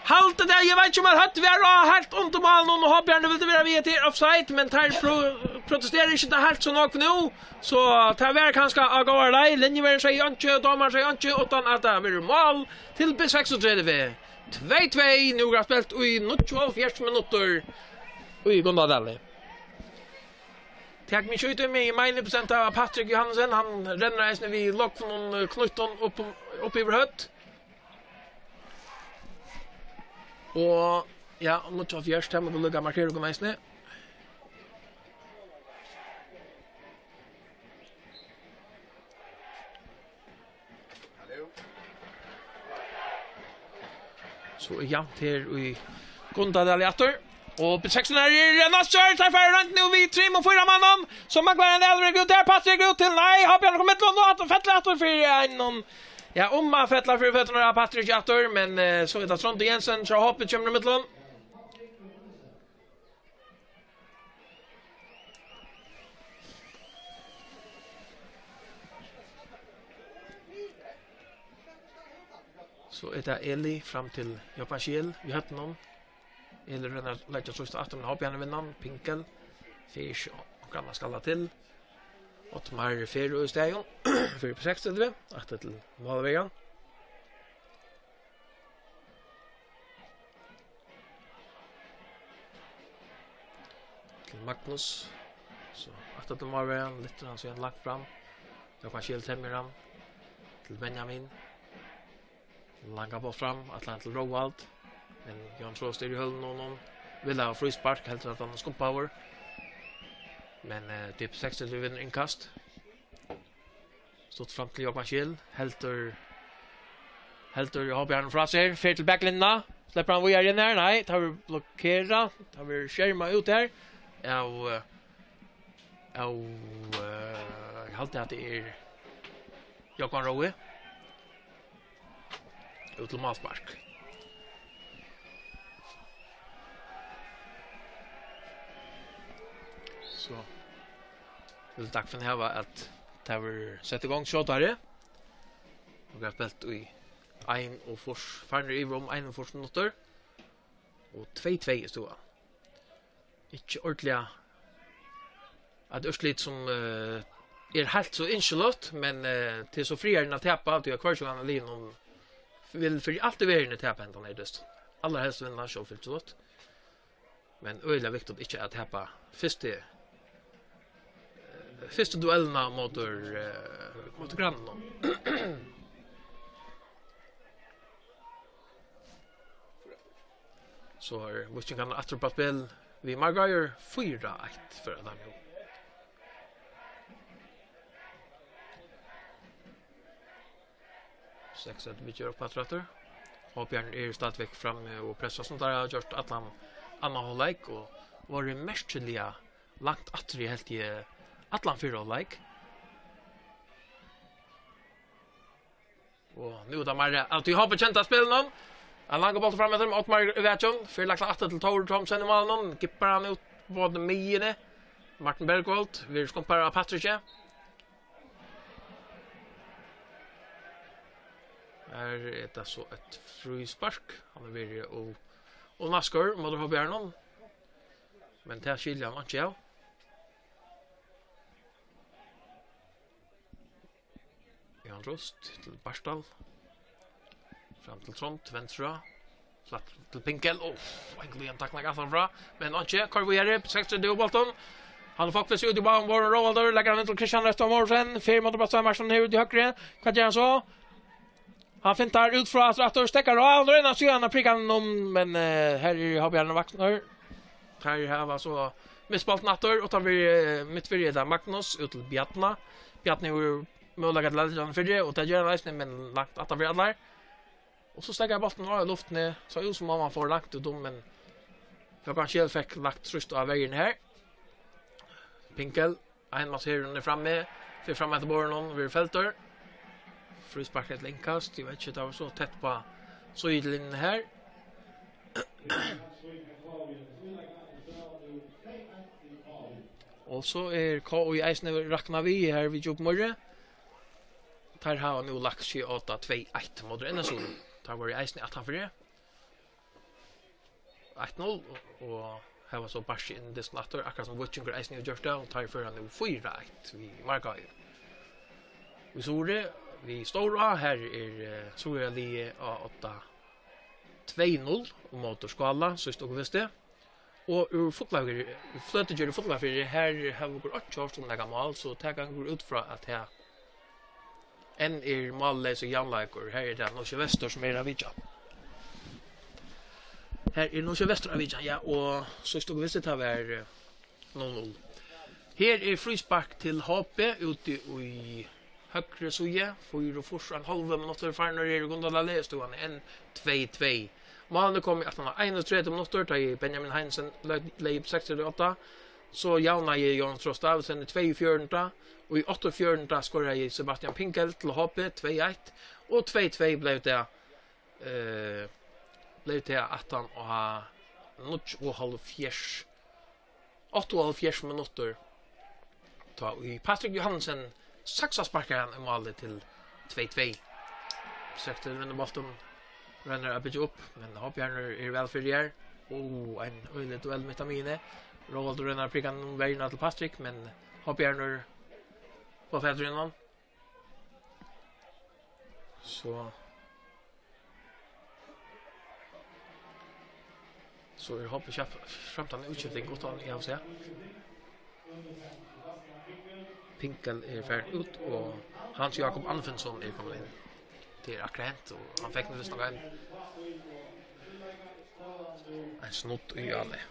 Haldi tað, eg veit ikki um at høvdið var á heilt undir málinum, og Hobbjørn vildi vera við at tað er offside, men teir pro-, protestera ikki tað heilt so nógv nú, so tað var kanska á góðari leið. Linjuverjin segði einki, dómarin segði einki, uttan at tað verður mál til B seksogtretivu. Tvey tvey, nú er spælt í níggjuoghálvfjerðs minuttir í Gundadali. Tak meg ikki út í meg, eg meini bestemt at Patrik Johansen, hann rennur eisini við lokkfíngum, eh, knøttum upp, upp yvir høvd. Og, ja, níggjuoghálvfjerðs, tað má tú líka markera okkum eisini. So er javnt her í Gundadali aftur. Og B sekstan her er næstur, teir fara roynt nú við trimum og fýra monnum. So manglar ein Elrik út her, Patrik út til, nei, Hábjarnur kom millum, og aftur fella aftur fyri einum. Ja, um at fella fyri føturnar av Patrik aftur, men, eh, so er tað Tróndur Jensen, so Hábjarnur kemur í millum. So er tað Eli fram til Jógvan Schiel við høvdinum. Eli roynir at leggja trýst aftur, men Hábjarnur vinnur hann. Pinkel fær ikki onkran at skalla til. Ottmar fer úr staðin fyri B seksogtretivu, aftur til málverjan. Til Magnus. So, aftur til málverjan, lyftir hann síðan langt fram. Jógvan Schiel temjir hann. Til Benjamin. Langan bolt fram, ætlar hann til Róald. Men Jón Trost er í hølunum, og vil hava fríspark, heldur at hann er skumpaður. Men, eh, B seksogtretivu vinnur innkast. Stutt fram til Jógvan Schiel. Heldur, heldur Hábjarnur frá sær. Fer til baklinjuna. Sleppur hann víðari inn her? Nei, tað verður blokkerað. Tað verður skermað út her. Av, eh, av, eh, eg haldi at tað er Jógvan Rói. Út til málspark. So vil Dagfinn hava, at tað verður sett í gongd skjótari. Og vit hava spælt í einogfýrs, farnir yvir um einogfýrs minuttir. Og tvey tvey er støðan. Ikki ordiliga eitt úrslit sum, eh, er heilt so ynskiligt, men, eh, tað er so fríari enn at tapa, tí at hvørgin av liðunum vil fyri alt í verðini tapa hendan her dystin. Allarhelst vinna, sjálvfylgt so gott. Men øgiliga viktigt ikki at tapa fyrstu, eh, fyrstu duellina móti, eh, móti grannum. So er Víkingarnir aftur upp á spæl við markagøtu, fýra eitt fyri teimum. Seks eitt byggir upp aftur aftur. Hábjarnir eru stadigvekk frammi og pressa sum teir hava gjørt allan annan hálvleik og vóru merkiliga langt aftur í, helt eg, allan fyrra hálvleik. Og nú er tað meira av tí Hábjarnir kenda spælinum. Ein langur bóltur fram eftir, Oddmar í vekjum. Fer lagt aftur til Tór Thomsen í málinum. Gippar hann út móti miðjuni. Martin Bergholt verður skumpaður av Patriki. Her er tað so eitt fríspark. Hann er verið og, og naskur móti Hábjarnum. Men tað skilur hann ikki av. Johan Rust til Bartal. Fram til Trond, venstra. Flatt til Pinkel. Ó, ein glíðan takna aftan frá. Men hann ikki, koyr víðari, seksogtretivu bóltin. Hann fekk fyrst út í báðum borðum, Róaldur, leggur hann inn til Christian Røstan Morsen. Fer móti Brattsveig Marsen her út í høgru. Hvat ger hann so? Hann fintar út frá aftur, aftur, stekkar á, hann roynir at síga hann og prika hann um, men, eh, her er Hábjarnir vaksnur. Teir hava so mist bóltin aftur, uttan fyri, eh, mitt fyri er tað Magnus, út til Bjarna. Bjarni hevur møguleika til at leggja hann fyri, og tað ger hann eisini, men langt aftan fyri allar. Og so steðgar bólturin á í luftini, so út sum um hann fór langt út um, men Jógvan Schiel fekk lagt trýst á verjuna her. Pinkel, Einmans her, hann er frammi, fer fram eftir borðinum, verður feldur. Fríspark til innkast, eg veit ikki, tað var so tætt á síðulinjuni her. Og so er K Í eisini roknað við her við Djúpmýri. Teir hava nú lagt seg á tað tvey eitt móti N S U. Teir vóru eisini aftanfyri. Eitt null, og, og her var so Barsi inn í dystin aftur, akkurát sum Víkingur eisini hevur gjørt tað, og teir føra nú fýra eitt við markahøgd. Í Suðuroy, við Stórá, her er, eh, Suðuroyarliðið á odda tvey null móti Skála, síðst okur vistu. Og úr Fuglafirði, Fløtugerði í Fuglafirði, her hava okur einki hoyrt um nakað mál, so tað gongur út frá, at her enn er málleysur javnleikur. Her er tað Nólsoyar Vestur, sum er á vitjan. Her er Nólsoyar Vestur á vitjan, ja, og síðst okur vistu, tað var, eh, null null. Her er fríspark til H B úti í høgru síðu, fýraogfýrs og ein hálvur minuttur farnir eru í Gundadali, støðan er enn tvey tvey. Málið kom í aftan á einogtretivu minuttir, tá ið Benjamin Heinsen legði upp seks til átta. So javnaði Jónas Trost Davidsen í tveyogfjøruti, og í áttaogfjøruti skoraði Sebastian Pinkel til H B tvey eitt, og tvey tvey bleiv tað, eh, bleiv tað aftan á níggjuoghálvfjerðs, áttaoghálvfjerðs minuttir. Tá ið Patrick Johansen saksasparkar hann í málið til tvey tvey. Sektor vinnur bóltin, roynir at byggja upp, men Hoppjørnur er væl fyri her. Og ein øgiligur duell mitt á miðjuni. Róaldur roynir at prika hann um verjuna til Patrick, men Hoppjørnur fær fatur í honum. So So er H B Kjøp framtan í útskifting, uttan eg havi sæð. Pinkel er farin út, og Hans Jakob Anfinsson er komin inn. Tað er akkurát hent, og hann fekk nú vist nokk ein, ein snudd í ánni.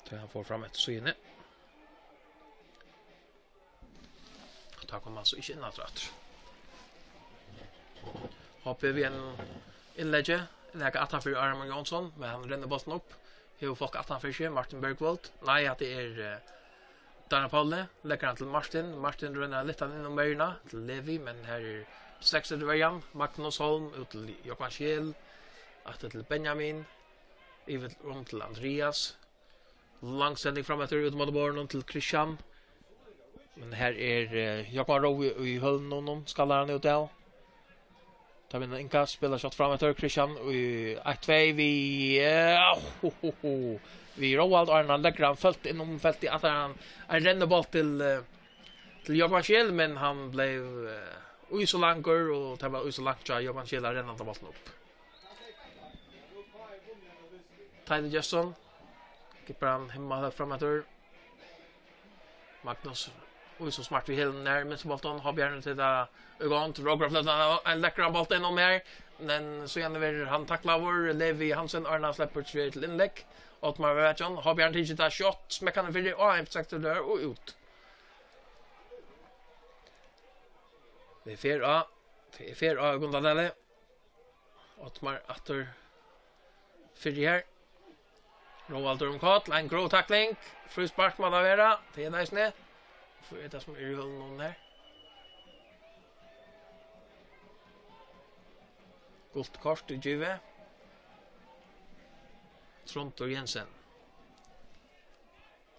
Tá hann fór fram eftir síðuni. Tá kom hann so ikki inn aftur, aftur. H B við einum innleggi. Nakað aftan fyri Ármann Jónsson, men hann rennur bóltin upp. Hevur fólk aftan fyri seg. Martin Bergvold. Nei, hatta er, eh, Darra Pauli. Leggur hann til Martin. Martin roynir at lyfta hann inn um verjuna til Levi, men her er seks til verjan. Magnus Holm út til Jógvan Scheel. Aftur til Benjamin. Yvir um til Andreas. Lang sending fram eftir út móti borðinum til Christian. Men her er, eh, Jógvan Rói í hølunum, skallar hann út av. Tá vinnur Inga, spælir skot fram eftir Christian í eitt tvey við, eh, ho, ho, ho, við Róald, og hann leggur hann fult inn um feltið, at hann, hann rennur bolt til, eh, til Jógvan Scheel, men hann bleiv, eh, í so langur, og tað var í so langt hjá Jógvan Scheel at renna hann boltin upp. Tyler Gesson. Kippar hann himmalhøgt fram eftir. Magnus, ui, so smart við hælunum her, mistir bóltin, H B Kjøp til tað, í gongd, Rókur fløtur hann, ein lekkran bolt inn um her, men síðan verður hann taklaður, Levi Hansen, Arna sleppur tvær til innlegg, Otmar Verjón, H B Kjøp tekur tað skot, smekkar hann fyri, og ein sektor der, og út. Tað er ferð á, tað er ferð á í Gundadali. Otmar aftur fyri her. Róaldur um koll, ein gróv takling. Fríspark má tað vera. Tað er tað eisini. Hvat er tað sum er í hølunum her? Gult kort er givið. Tróndur Jensen.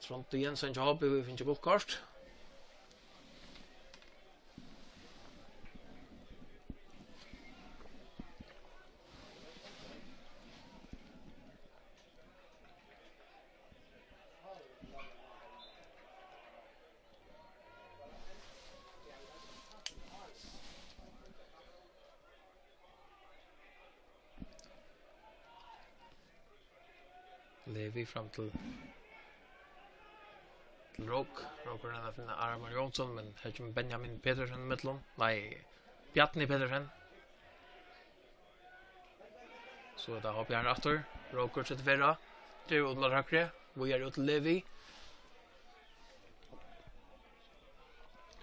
Tróndur Jensen hjá H B hevur fingið gult kort. Levi fram til, til Rók. Rókur roynir at finna Ármann Jónsson, men her kemur Benjamin Petersen ímillum. Nei, Bjarni Petersen. So er tað H B Kjøp aftur. Rókur setur ferð á. Dregur út móti høgru. Víðari út til Levi.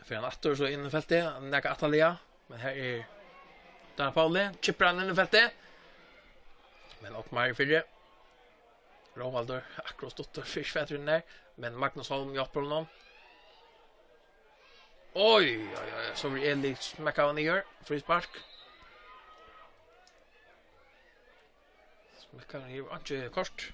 Fer hann aftur so inn í feltið. Nakað aftarliga. Men her er Darra Pauli. Kippar hann inn í feltið. Men Otmar er fyri. Róaldur akkurát stuttur fyri svæturin der. Men Magnus Holm hjálpir honum. Oj, oj, oj, so verður Eli smekkað niður. Fríspark. Smekkar hann niður, einki kort.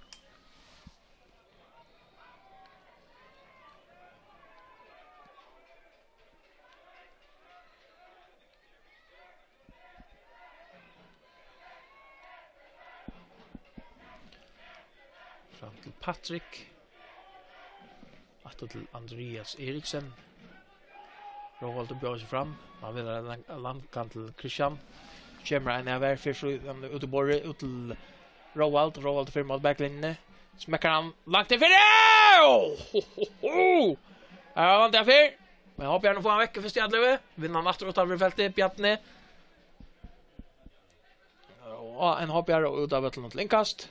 Fram til Patrick. Aftur til Andreas Eriksen. Róaldur bjóðar seg fram. Hann vil ha lang-, langan til Christian. Kemur ein av her, fyrst út, út í borðið, út til Róald. Róald fer móti baklinjuni. Smekkar hann langt inn fyri! Ho, ho, ho! Her var hann der fyrr. Men H B Kjøp fær hann vekk í fyrstu atløgu. Vinnur hann aftur uttanfyri feltið, Bjarni. Og ein H B Kjøp út av vøllinum til innkast.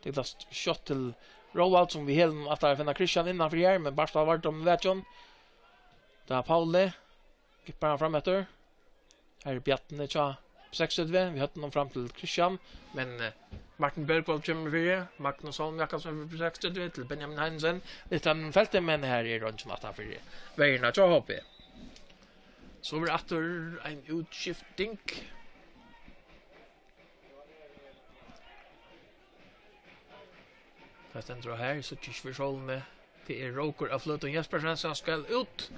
Tað er skot til Róald, sum við hælunum aftur at finna Christian innanfyri her, men Bartal vardi um Verjón. Tað er Pauli. Kippar hann fram eftir. Her er Bjarni hjá B seksogtretivu. Vit høvdu hann fram til Christian, men, eh, Martin Bergvold kemur fyri. Magnus Holm Jakobsen fyri B seksogtretivu til Benjamin Heinesen. Litt fram um feltið, men her er eingin aftan fyri verjuna hjá H B. So verður aftur ein útskifting. Tað stendur her, eg síggi ikki fyri sólini. Tað er Rókur av Fløtum Jespersen, sum skal út.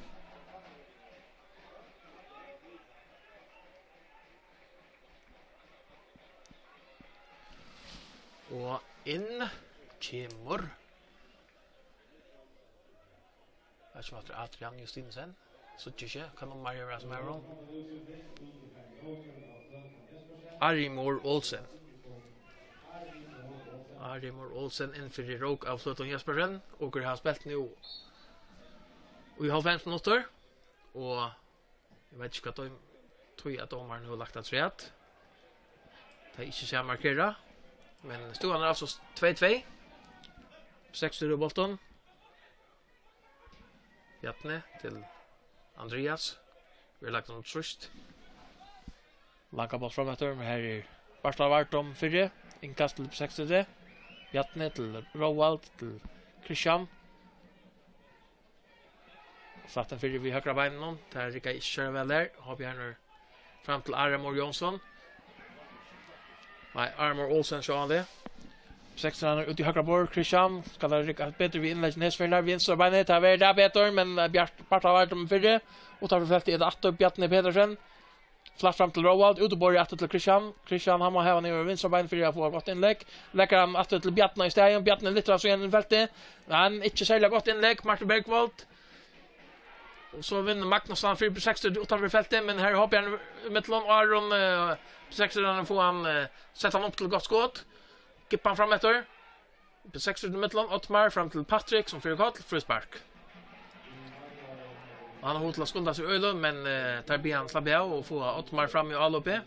Og inn kemur. Veit ikki, um hatta er Adrian Justinsen. Síggi ikki, hvat nummar hevur hann sum hevur hon? Armur Olsen. Armur Olsen inn fyri Rók av Fløtum Jespersen. Okur hava spælt nú í hálvfems minuttir. Og eg veit ikki, hvat dóm-, tí at dómarin hevur lagt afturat. Tað er ikki seg at markera. Men støðan er altso tvey tvey. Seks í bóltin. Bjarni til Andrias. Vit lagt hann trýst. Langan bólt fram eftir, men her er Bartal Vardum fyri. Innkast til B seksogtretivu. Bjarni til Róald, til Christian. Satt hann fyri við høgra beininum. Tað riggaði ikki sera væl her. Hoppjørnur fram til Armur Jónsson. Nei, Armur Olsen, sjálvandi. Seksogtretivu út í høgra borð. Christian, skal tað rigga betur við innlegginum hesa ferðina? Vinstra beinið, tað verður tað betur, men, eh, Bjart-, Bartal Vardum fyri. Uttanfyri feltið er tað aftur Bjarni Petersen. Flatt fram til Róald, út í borðið aftur til Christian. Christian, hann má hava hann yvir vinstra bein fyri at fáa gott innlegg. Leggur hann aftur til Bjarna í staðin. Bjarni lyftir hann so inn í feltið. Men ikki serliga gott innlegg. Martin Bergvold. Og so vinnur Magnus hann fyri B seksogtretivu uttanfyri feltið, men her hoppar hann í millum, og Aron, eh, B seksogtretivu fáa hann, eh, sett hann upp til gott skot. Kippar hann fram eftir. B seksogtretivu í millum, Ottmar fram til Patrick, sum fær koll, fríspark. Og hann hevur hug til at skunda seg í øðrum, men, eh, teir biðja hann slappa av og fáa Ottmar fram í álopið.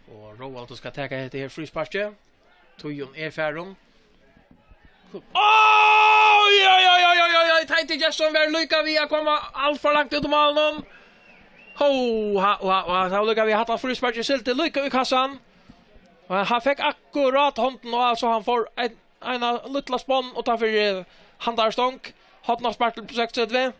Og Róaldur skal taka hetta her frísparkið. Tíðin er farin. Oj, oj, oj, oj, oj, oj, oj, Teitur Gestsson var líka við at koma alt for langt út um málinum. Ho, ha, ha, ha, ha, líka við at hatta frísparkið silti líka í kassan. Og hann fekk akkurát hondina á, so hann fór ein, eina lítla sponn uttanfyri handarstong. Hornaspark til B seksogtretivu.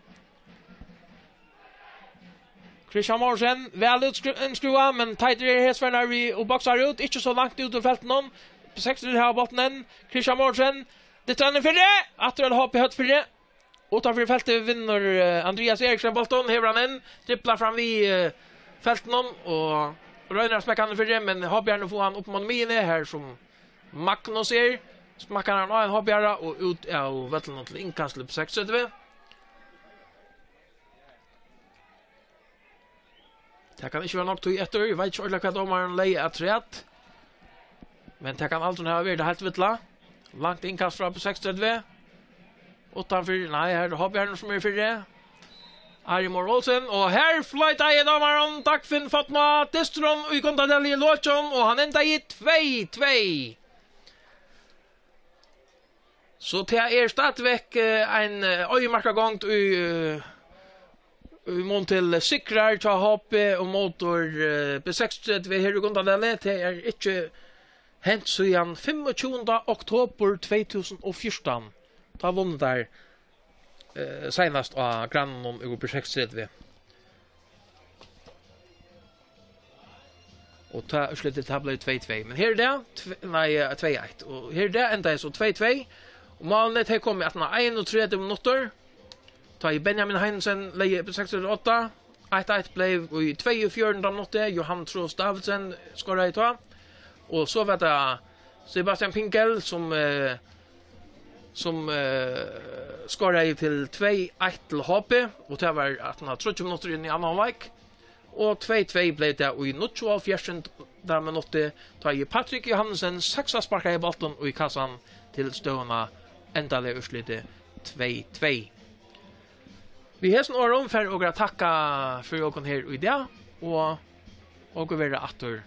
Christian Morsen, væl útskru-, innskrúvað, men Teitur er hesvegna við og boksar út, ikki so langt út úr feltinum. B seksogtretivu hava bóltin enn. Christian Morsen, dyttar hann inn fyri, aftur er H B Hødd fyri. Uttanfyri feltið vinnur, eh, Andrias Eriksen bóltin, hevur hann inn, driblar fram við, eh, feltinum og roynir at smekka hann inn fyri, men H B Hødd fáa hann upp mot miðjuni, her sum Magnus er, smakkar hann á ein H B Hødd og út av vøllinum til innkast til B seksogtretivu. Tað kann ikki vera nokk tíð eftir. Eg veit ikki ordiliga, hvat dómarin legði afturat. Men tað kann aldrin hava verið tað heilt villa. Langt innkast frá B seksogtretivu. Uttanfyri, nei, her er Hobbjørn sum er fyri. Armur Olsen, og her floytaði dómarin, Dagfinn Fotna, dysturin í Gundadali er lokin, og hann endaði tvey tvey. So tað er stadigvæk, eh, ein, eh, oyðimarkagongd í, eh, í mun til sigrar hjá H B og móti, eh, B seksogtretivu her í Gundadali. Tað er ikki hent síðan fimmogtjúgunda oktober tvey túsund og fjúrtan. Tá vunnu teir, eh, seinast á grannum úr B seksogtretivu. Og tá úrslitið, tá bleiv tvey tvey. Men her er tað, tve-, nei, eh, tvey eitt. Og her er tað, endaði so tvey tvey. Og málini, tey komu aftan á einogtretivu minuttir. Tá ið Benjamin Heinesen legði upp í seksogtretivu átta. Eitt eitt bleiv í tveyogfjøruti minuttir. Johan Trost Davidsen skoraði tá. Og so var tað Sebastian Pinkel, sum, eh, sum, eh, skoraði til tvey eitt til H B, og tað var aftan á tríggjar minuttir inn í annan hálvleik. Og tvey tvey bleiv tað í níggjuoghálvfjerðsunda minutti, tá ið Patrick Johannesen seksasparkaði bóltin í kassan til støðuna, endaliga úrslitið tvey tvey. Við hesum orðum fara okur at takka fyri okkum her í dag, og okur verða aftur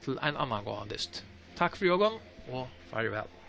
til ein annan góðan dyst. Takk fyri okkum og farvæl.